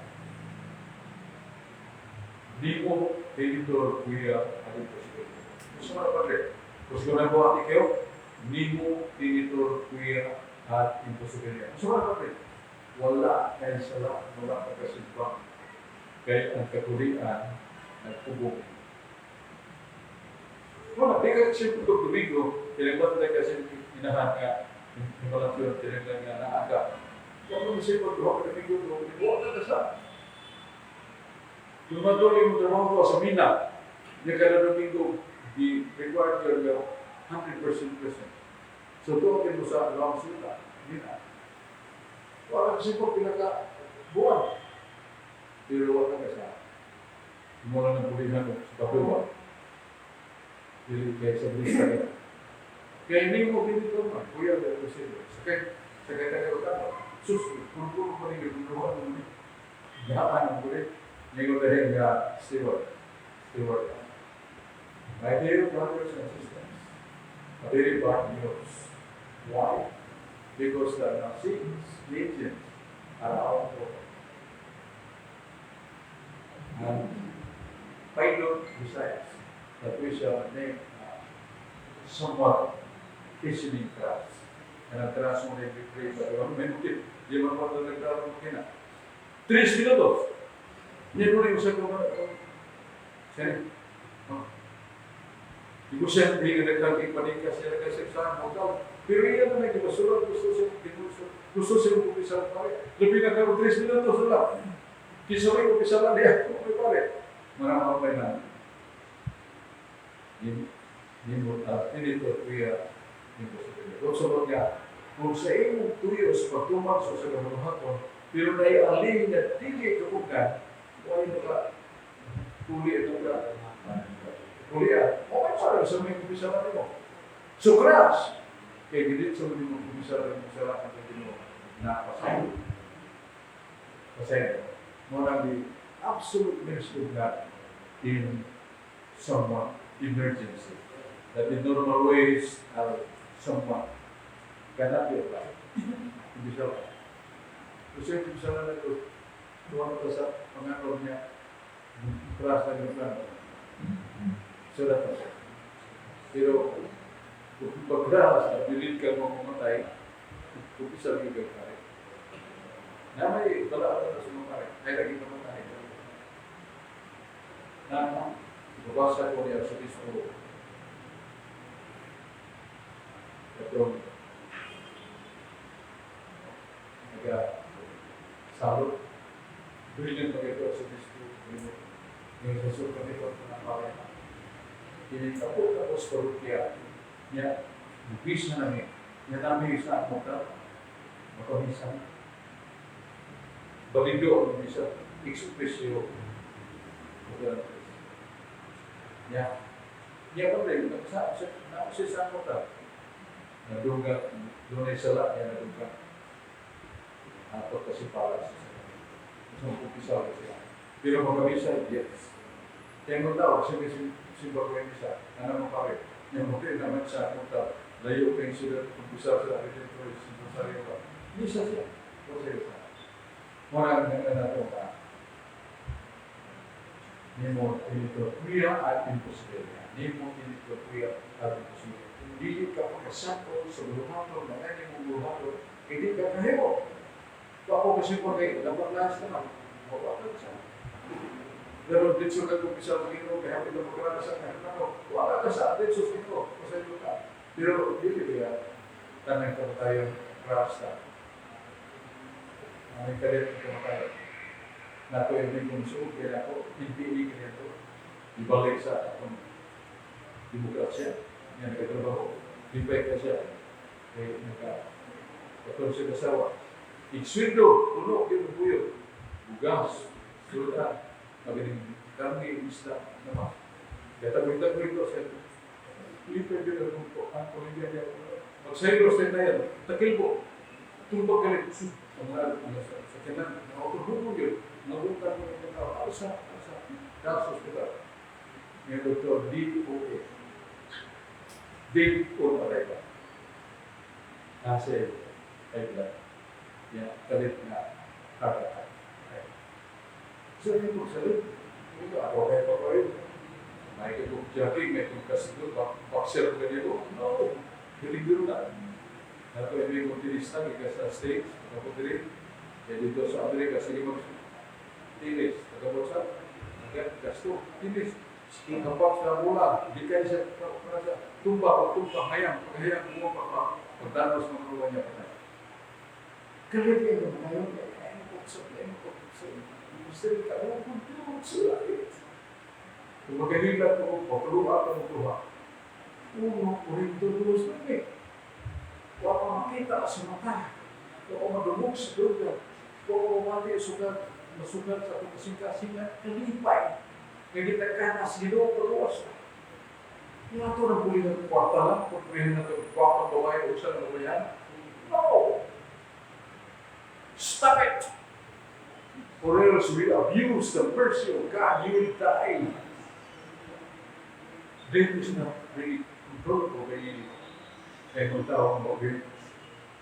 Di mo editor kuya adin ko siguro. Gusto mo na padre. Gusto na ko ati kayo, nimo editor kuya at imposible. Gusto mo na padre. Wala kay sala, wala ka kasimba. Kay ang katulian nagpubong. Wala, di ka kasi kung Domingo, tinagbat na kasi inahan nga, himalasyon, tinaglan nga naaga. Kung ano siya pag duha ka Domingo, duha ka Domingo, wala ka sa. Kung maduli mo trabaho ko sa mina, di kada Domingo, di required your 100% present. So, tuwakin mo sa long sila, mina. Wala kasi po pinaka buwan. Pero wala ka sa mula ng pulihan mo sa kabuwan. Dili kay sa lista niya. Kaya hindi mo pinito man, kuya dahil ko sila. Sakay, sakay tayo ka. Sus, puro-puro pa rin yung ginawa mo ni. Daan ang kulit. Ngayon dahil nga steward. Steward ka. My dear brothers and sisters, a very bad news. Why? Because the Nazis, legions, are out of And Pilate decides that we shall name somewhat questioning Christ. Nagtras mo na i-pray sa iba. May mukit. Di man pa ito nagtras mo kina. 3 minutos. Hindi mo rin usap ko. Sini. Di ko siya hindi ka nagtaging panika siya kasi sa mo daw. Pero iya na nagibasulat, gusto siya ginuso. Gusto siya kumpisal pare. Labi na karon 3 minutos lang. Kisa may kumpisal lang diya. May pare. Marang may na. Nimo tinito kuya imposible. Kung sunod nga, kung sa imong tuyo sa pagtuman sa sa kabuhaton, pero naialin na dili ka, why mo ka tuli ito ka kuliah, okay para sa may kumpisalan mo. So crash! Kaya dili sa may kumpisalan mo sa lahat ng Ginoo na pasaylo. Pasaylo. Mo nang the absolute mercy of God in somewhat emergency. That in normal ways are somewhat cannot be applied. Kumpisal ka. Kasi kumpisalan na ito, tuwa ka sa pangalan niya, trust na yung plano. Sulat na siya. Pero kung pagras na bilid ka mo mamatay, kumpisal ka pare. Na may balaan na sa mga pare, ay lagi mamatay. Na babasa ko niya sa Obispo katong naga salot brilliant na ito sa Obispo yung sa sultan ito ng pare. Kinitapos tapos parokya niya, bisa namin niya namin sa akong ka makamisa balido ang misa ex officio niya niya pa rin sa sa na sa sa akong ka nadungga dunay sala niya nadungga ato kasi para sa sa kumpisal siya pero makamisa, yes. Kaya mo daw kasi simba ko yung misa ano mo pare niya mo kayo naman sa akong tao layo kayong sila kumpisal sa Redentor sa Rosario ba misa siya Rosario sa Mura ang nga nato ka nimo tinito quia ad impossibilia. Nemo inito quia ad impossibilia. Dili ka pakasakol sa buhaton, na nimo buhaton, hindi ka kahimo. Ako kasi po kay dapat lahat naman. Wala ka siya. Pero dito ka kumpisal sa Ginoo, kaya hapit na magkaraan sa kahit ako. Wala ka sa dito sa Ginoo, pasaylo ka. Pero dili kaya tanang kamatayon rasta. Ang kalit ng kamatayon. Nato yung may konsul, kaya ako, NPA kaya ito, ibalik sa atong demokrasya, niya nagkatrabaho, lipay ka siya, kaya nagka, katong siya kasawa. Iksweldo, puno, yung buyo, bugas, sulat, magaling karne, isda, naman. Kaya tagoy-tagoy ito siya. Lipay din ang pamilya niya. Magsayro sa tayo, takil po, tumbag galit, ang mga sa kanan, nakatulong yun, nabutan mo ng tao, alsa, alsa, sa hospital. Ngayon, Dr. DOA. Date on arrival. Nasa high blood. Ya, kalit na heart attack. Okay. So, yun po, salit. Ito, ako kaya pa ko rin. May kong jogging, may kong kasiguro, boxer ko ganyan. No, galing na. Nato yung kong tenista, gikan sa States, ako diri. Kaya dito sa Amerika, sige mag tinis, tagamot sa gasto, tinis. Kapag sa bola, di kayo siya, para sa tumba, pag tumba, hayang, pag hayang, bumaba pa, pagdanos ng ruwa niya patay. Kalit kayo ng kayo, ay mo sa ay mo sa gusto ka mo control sa langit. Kung magkahilat ko, pagluha ka mo tuha. 1 Korinto 2 na eh. Wa ko makita sa mata. Wa ko madungog sa duga. Wa ko mamati sugat, masugat sa akong kasing-kasingan, kalipay. Kaya kita ka sa Ginoo paluwas na. Yung ato na puli ng kwarta lang, kung puli na ito, kwarta babae o sa babayan. No! Stop it! Or else we abuse the mercy of God, you will die. Death is not really controllable kay kay kung tao ang bagay.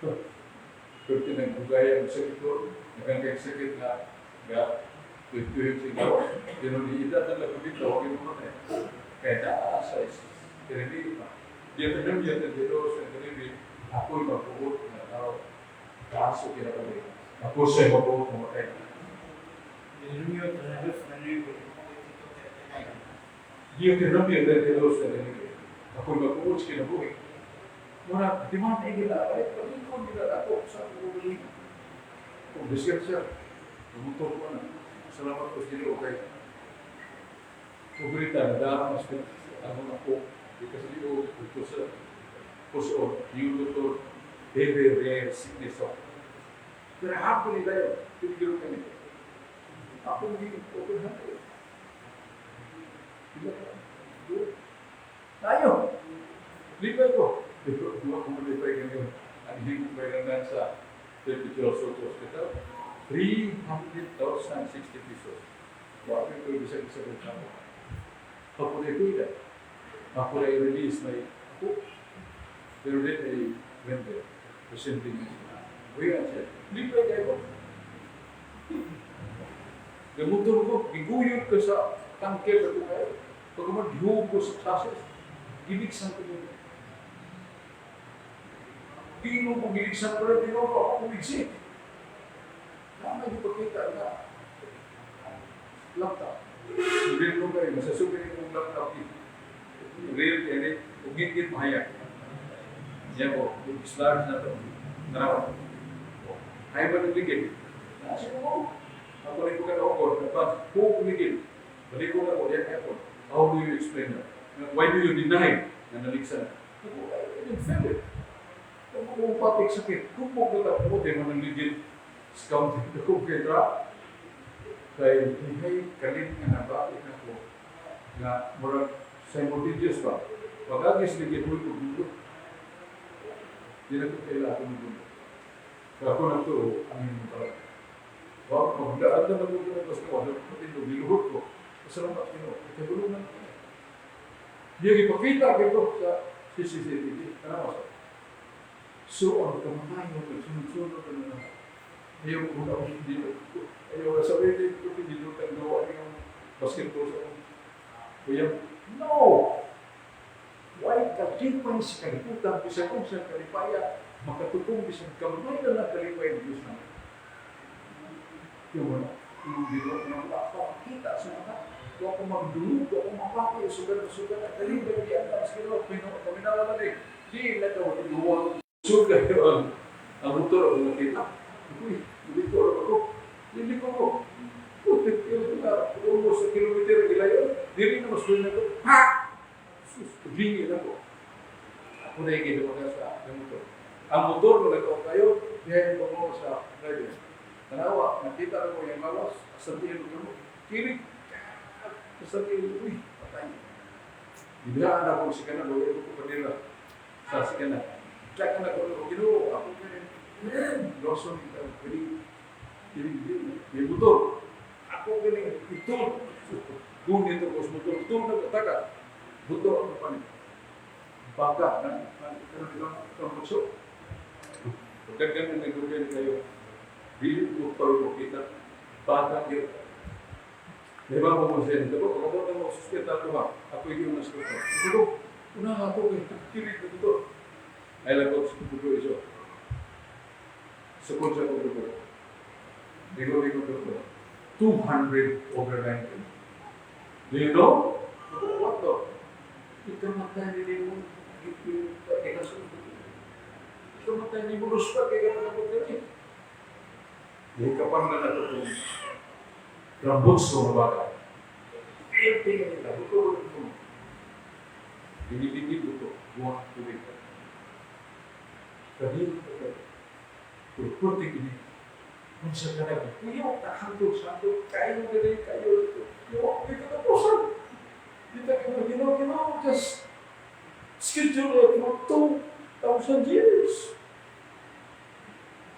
Pero tinagbugaya ang sakit ko, nagang kay sakit na ga tuyok sa gawa. Pero di ida talaga dito, huwag mo na. Kaya naa sa Keremi, dia benar dia terjadi sa Keremi. Ako'y mabuot nga tao. Kaso kinabalik. Ako sa'y mabuot nga matay. Deuteronomio 32, 39. Deuteronomio 32, 39. Ako'y mabuot sa kinabuhi. Mura, di man ay gila, ay palingkod gila ako sa akong. Kung disgrasya, tumutok ko na. Salamat ko sa Ginoo kay Kubrita na dara mas ang ako because you because of you to very rare sickness of. Pero hapon nila yun, pinigilo kami. Ako hindi open hand kayo. Pila ka? Tayo! Lipay ko. Pero duwa ko malipay ngayon. Ang hindi ko kailangan sa Perpetual Soto Hospital, 300,060 pesos. Wa ko bisag isa ko kamo. Ako na ito. Ako na i-release may ako. Pero then I went there, presenting it. Uy, siya. Lipay kayo ko. Gamutor ko, giguyod ko sa tangke ko kayo. Pag gihug ko sa chassis, giligsan ko yun. Ginoo ko giligsan ko rin, ginoo ko ako kumigsi. Na may ipakita na laptop. Real ko kayo, masasubi kong laptop eh. Real kaya kung gigit mahayag. Siya ko, is large na to. Narawa. Ay ba ng ligid? Nasa ko. Ako rin ko ka na dapat ko ligid. Balik ko na ko, yan ako. How do you explain that? Why do you deny na naligsan? Ako, I didn't feel it. Kung ako patik sakit, kung mo ko tapo, di man ang ligid. Scout ko kay tra. Kay hihay kalit nga nabati na ko nga murag simultaneous ba. Pag-agis ligid ko gulo. Di na ko kaila ako gulo. Kaya ako nagtuo ang inyong parang. Wa magdaan na magulo na basta wala ko tindog giluhod ko. Salamat Ginoo. Ikagulungan ko. Diya ipakita ko sa CCTV. Ano sa? So ang kamatayon nagsunod-sunod na na. Ayaw ko na hindi. Ayaw na sabihin ko hindi ang gawa yung basketball sa akong kuya. No! Why kalipay sa kalibutan, bisan kung sa kalipaya, makatupong bisan kamay na lang kalipay ng Diyos namin. Yung wala, yung Ginoo na wala pa makita sa mga, wa ko magdulog, wa ko mapaki, sugal na sugal na, dali ba di ang sa Ginoo, paminawa na din. Di na daw, iluwag. Sugal yun, ang motor ako nakita. Uy, dili ko ako. Dili ko ko. Putik yung na, almost a kilometer gilayon. Dili na mas na ko. Ha! Sus, bingi na ko. Ako na yung ginawa sa motor. Ang motor mo nagkaon kayo, diyan ko mo sa driver. Tanawa, nakita ko yung lawas, sabihin ko mo, kilig, sabihin, uy, patay. Ginahaan ako si kanan, wala ko kanila sa si kanan. Kaya ka na ko, Ginoo, ako kanin, Lawson, kilig, kilig, may motor. Ako galing, ito, gunit ako sa motor, ito nagtaka, buto ang panin. Baga, na, na, na, pagkaganyan nagugay kayo, dili ko pa mo kita, baga yun. Di ba mo siya, di ba, pagkabot na mo, suspeta ako ha, ako yung nasuspeta. Pero, una ako, kilig na ito. Ay lagot sa kulo iso. Sukod sa kulo ko. Ligo-ligo ko. 200 over 90. Do you know? What to? Ikamatay ni mo, ikamatay ni mo, ruspa kay ka na diri. Di ka pa na natutong rambutso nga baka. Pwede ka nila, buto ko. Binibigid buto, buwang tubig. Kadin ko kayo. Purpurti gini. Unsa ka nag kuyo, takhandog sandog, kayo dili kayo dito. Yo, di ka tapusan. Di ta ka Ginoo, Ginoo, just schedule it for 2,000 years.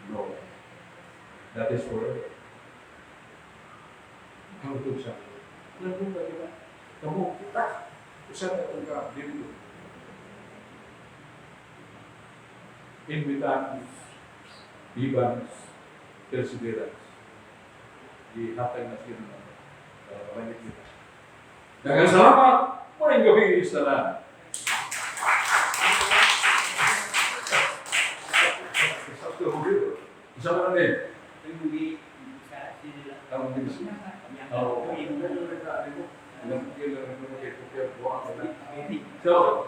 No. That is forever. Hangtod sa Nandun ka, di ba? Kamu, kita. Usa na itong ka, dito. Invitans, vivans, perseverance. Gihatag na sila na para kita. Daghang salamat! Maayong gabi sa tanan. So,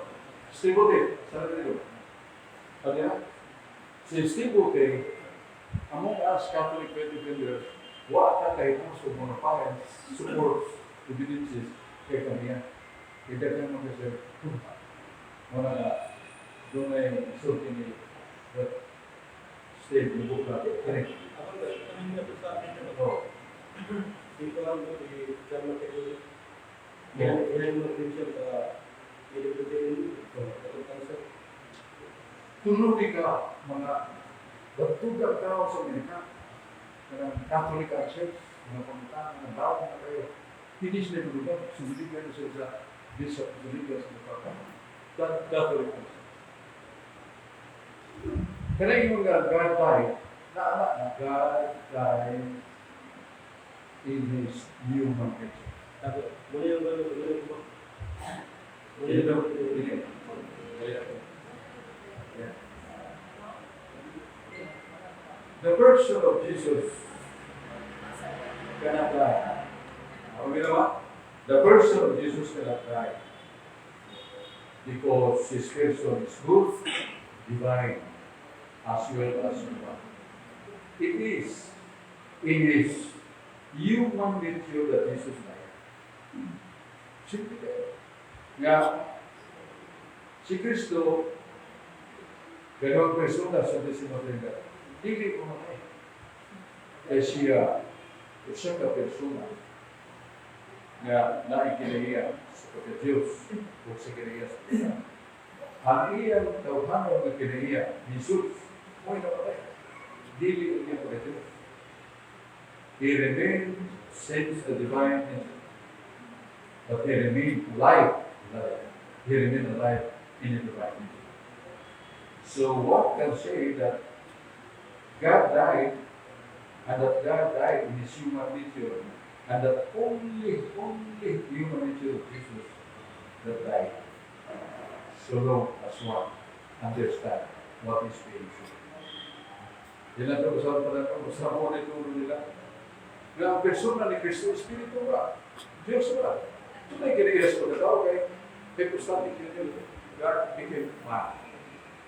Steve Bote, saan na dito? Ano yan? Si Steve Bote, among us Catholic faith defenders, wa ta kay mo sa mga parents supports evidences kay kaniya. Kay daghan mo kasi muna nga doon ay sulti ni that Steve Mubuka. Kani. Ako kami na po sa akin. Oh. Dito lang po si John Mateo. Yan, yan yung mga sa PWDN, katong cancer. Tulo ni ka mga batuga tao sa Amerika. Kanang Catholic Church, mga pangutana, mga tao na kayo. Hindi sila tulugan, sumuligan sila sa bishop, sumuligan sa papa. That Catholic Church. Kaya yung mga God died, na God died in His human nature. Tapos, muna yung gano'n, muna yung ba? Muna Hindi yung daw, hindi. Kaya, yeah. The person of Jesus cannot die. Ano ginawa? The person of Jesus cannot die. Because his person is good, divine, as well as human. It is in his human nature that Jesus died. Simple kayo. Nga, si Kristo, gano'ng persona sa Santissima Trinidad, dili ko matay. Kaya siya, isa ka persona nga naikinahiya sa pagka-Diyos o sa kinaiya sa pagka. Ang iyang tawhanon nga kinaiya, Jesus, mo'y napatay. Dili ang iyang pagka-Diyos. He remained since the divine nature. But he remained alive. He remained alive in the divine nature. So what can say that God died and that God died in his human nature and that only human nature of Jesus that died, so long as one understand what is being said. Yan ang pag-usapan na pag-usapan mo nito nila. Nga ang persona ni Kristo, Espiritu ba? Diyos ba? Ito na yung sa pagkatao kay hypostatic union. God became man.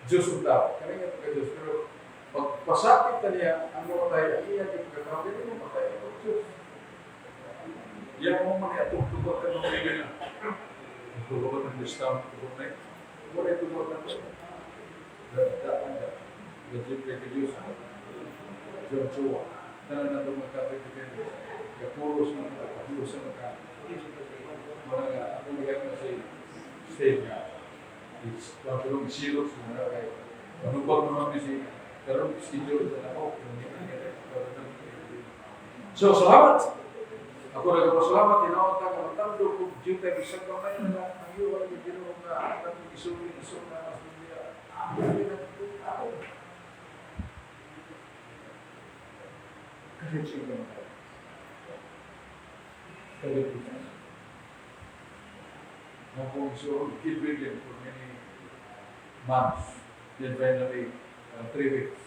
Diyos ang tao. Kaya nga pagka-Diyos. Pero pag pasakit na niya, ang mamatay, ang iyang yung pagkatao, hindi mo matay ang Diyos. Yan mo man atong tugot ka ng mga na. Tugot ng discount, tugot na yun. Wala yung tugot na ito. The the Diyos. John Chua. Tanan na itong magkapit-kapit. Kapuros na mga kapuros na mga. Mga nga, ako nga si Steve nga. It's katulong silos na kay manubag naman mi si karon schedule sa ako. So, salamat! Ako nagpasalamat, tinawag ta nga matando kung due time isang kamay na ang iyo wala gyud Ginoo nga atong isuwi isog na mas niya. Ako. Kasi siya naman. Kaligtas. Ako so keep reading for many months. Then finally, 3 weeks.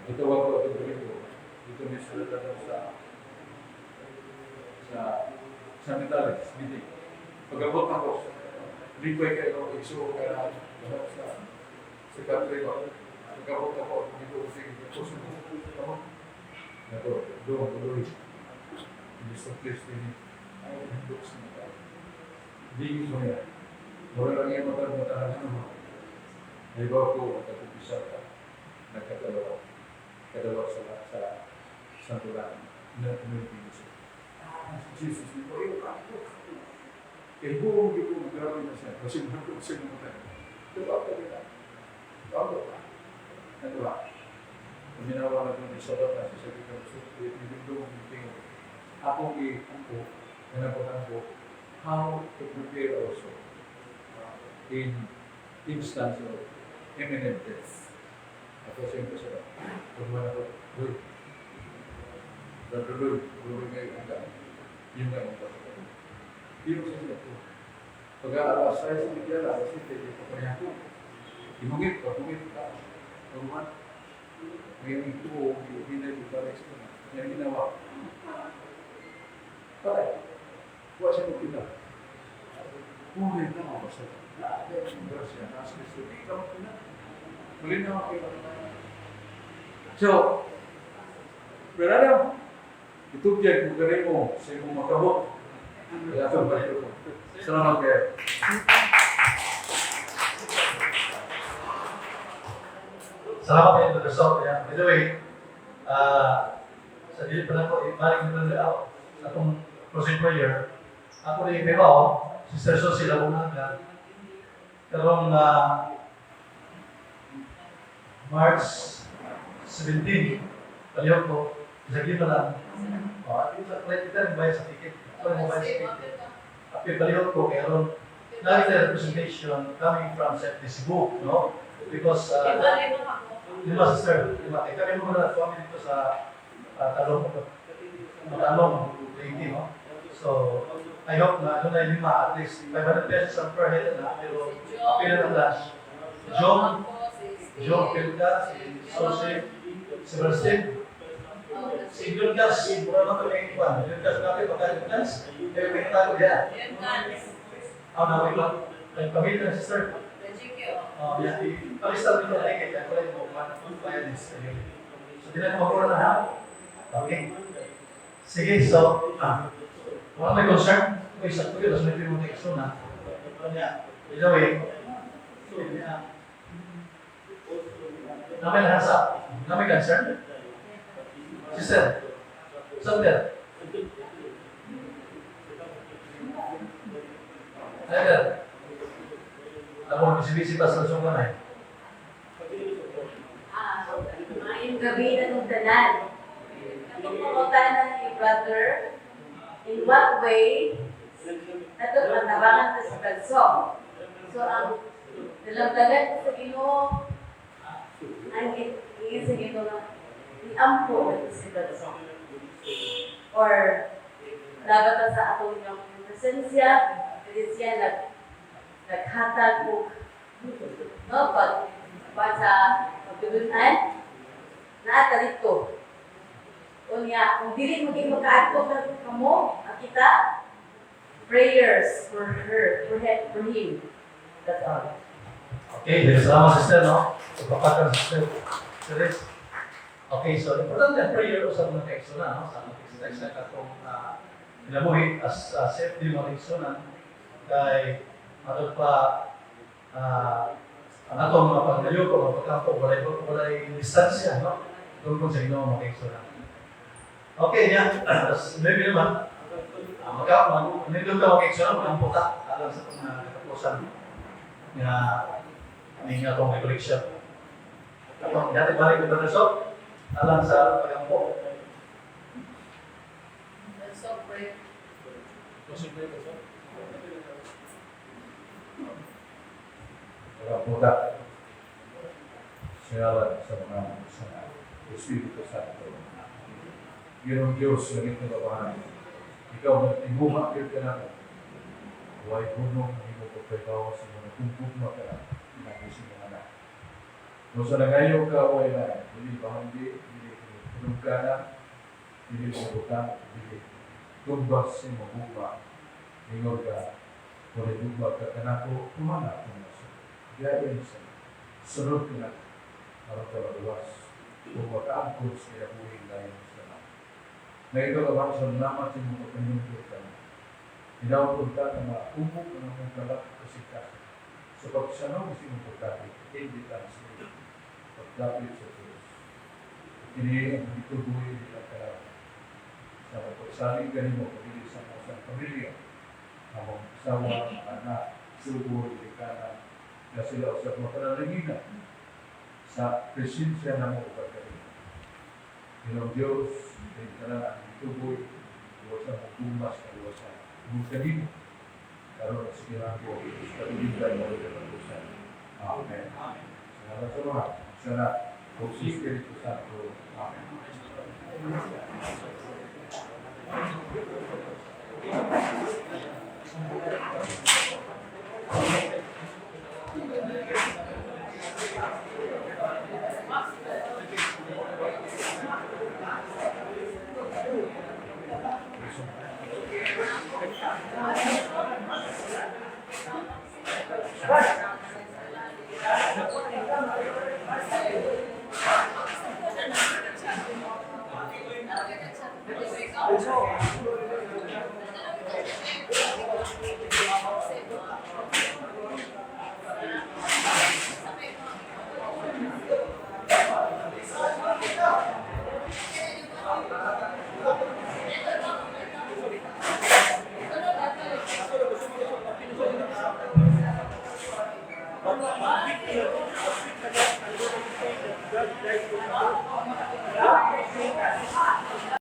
Itawag ko itong Domingo. Dito may sila sa Metales meeting. Pag-abot ako, lipay kayo, igsuo ka na sa country ko. Pag-abot ako, hindi ko sige, puso ko. Kamo? Nako, doon, tuloy. Hindi sa place din. Ay, handok sa mga. Di mo niya. Wala lang yung mata mata ano. Ay ba ko nagkakupisa ka, nagkatalawa, kadalawa sa santulan na community music. Ah, si Jesus ni ko, iyo ka ito. Eh, buong di ko grabe na siya. Kasi mahal siya namatay. Diba ka nila? Bago ka. Ano ba? Paminawa na ito ni Sabat na sa sabi ka, so, ibig meeting. Akong i-ampo, ko, how to prepare also in instance of imminent death. Ako siyempre sa pagmana ko, Uy, Brother Roy, Roy ngayon ang daan. Yun nga ang pasok. Yun sa sila ko. Pag alas 6 sa bigyan, alas 7, di pa kaya ko. Imungit, pagungit ka. Pagman, ngayon yung tuo, yung hinay, yung balik sa mga. Yan ginawa. Patay. Huwag siya magpinta. Puri na ako sa grasya. Nasa Kristo. Di ka mo na. Muli na ako. So, pero alam, itugyan kung ganun mo sa imong makabot. Kaya ito ba ito? Salamat kayo. Salamat kayo, Brother Sok. Yeah. By the way, sa dili pa na ko, ibalik nyo na ako sa atong closing prayer. Ako rin may bao, Sister Susie Labunaga, karong March 17, palihog ko, sa gima lang. Oh, at ito, client kita, bayad sa ticket. Ako rin bayad sa ticket. At palihog ko, kaya ron, nakita representation coming from sa Cebu, no? Because, lima, sister, lima. Eh, kami mo na kami dito sa Talong, Matalong, Leyte, no? So, I hope na doon ay lima, at least 500 pesos ang per head na, pero pila ng lunch. John, John Pilda, si Joseph, si Berstine, si Lucas, mura naman kami yung iwan. Lucas natin, pagka Lucas, eh, may tago diyan. Ah, na, wait lang. Ay, pamilya ng sister. Oh, yeah. Palista dito na ticket, kaya pala yung mga bayad is. So, di na magura na ha? Okay. Sige, so, wala may concern. Okay, sa tuyo, tapos may pimutik so na. Kanya, by the way, kanya, namin nahasa, namin concern. Sister, Sander. Sander. Ako, busy-busy pa sa lasong kanay. Maayong gabi na nung tanan. Katong pangutana ni brother, in what way atong matabangan ta sa Brad Sok? So ang dalamdagan sa Ginoo, ang ingin sa Ginoo nga iampo nato si Brad Sok. Or dapat ta sa atong inyong presensya, dili siya naghatag og no pag pa sa pagtulunan naa ta dito. Unya, kung dili mo gyud makaadto ka kamo, ang kita prayers for her, for him, for him. That's all. Okay, salamat sister, no? Pagpapatan sister. Sister. Okay, so importante ang prayer sa mga kaigsunan, no? Sa mga kaigsunan sa katong kinabuhi as safety mga kaigsunan kay matod pa ang atong mga paglayuko, mga pagkampo, walay distansya, no? Tungkol sa Ginoo mga kaigsunan. Okay, niya. Tapos, maybe naman, nindot ka mga kaigsunan, magampo ka, alam sa itong katapusan nga ning atong recollection. Atong dati balik ni Brother Sok, alam sa pagampo. Let's all pray. Pagkaputa. Singalan sa mga sa Espiritu Santo. Ginoong Diyos, langit na babahan. Ikaw nga tinguha gyud ka namo. Way hunong ang imong pagpahibaw sa mga kung ka na, pinagi sa mga anak. No sa nangayo ka, way na, dili bahandi, dili tinugkanan, dili mabutang, dili tumbas sa imong gugma. Ingon ka, walay gugma ka kanako, tumana akong nasa. Gayon sa sunod ka na, aron ka maluwas, ug makaangkon sa kinabuhing layon sa na. Ngayon ka ba sa salamat sa imong pagpaningkod ka na. Hinawag ka na maumok ang among kalak kasing-kasing. Sa pagsanong sa imong pagkapit, hindi ka sa pagdapit sa Diyos. Kini ang gituboy nila ka sa pagsalig kanimo pagili sa mga sa pamilya, among asawa, anak, sugo, ilikana, na sila usab mapanalangina sa presensya namo ug pagkalinga. Ginoong Diyos, kay tanan ang gituboy, luwasan mo tumas na luwasan. Tungod kanimo, karon sa kinako, sa katubigan mo rin ang luwasan. Amen. Sa ngalan sa Ama, sa Anak, ug sa Espiritu Santo. Amen.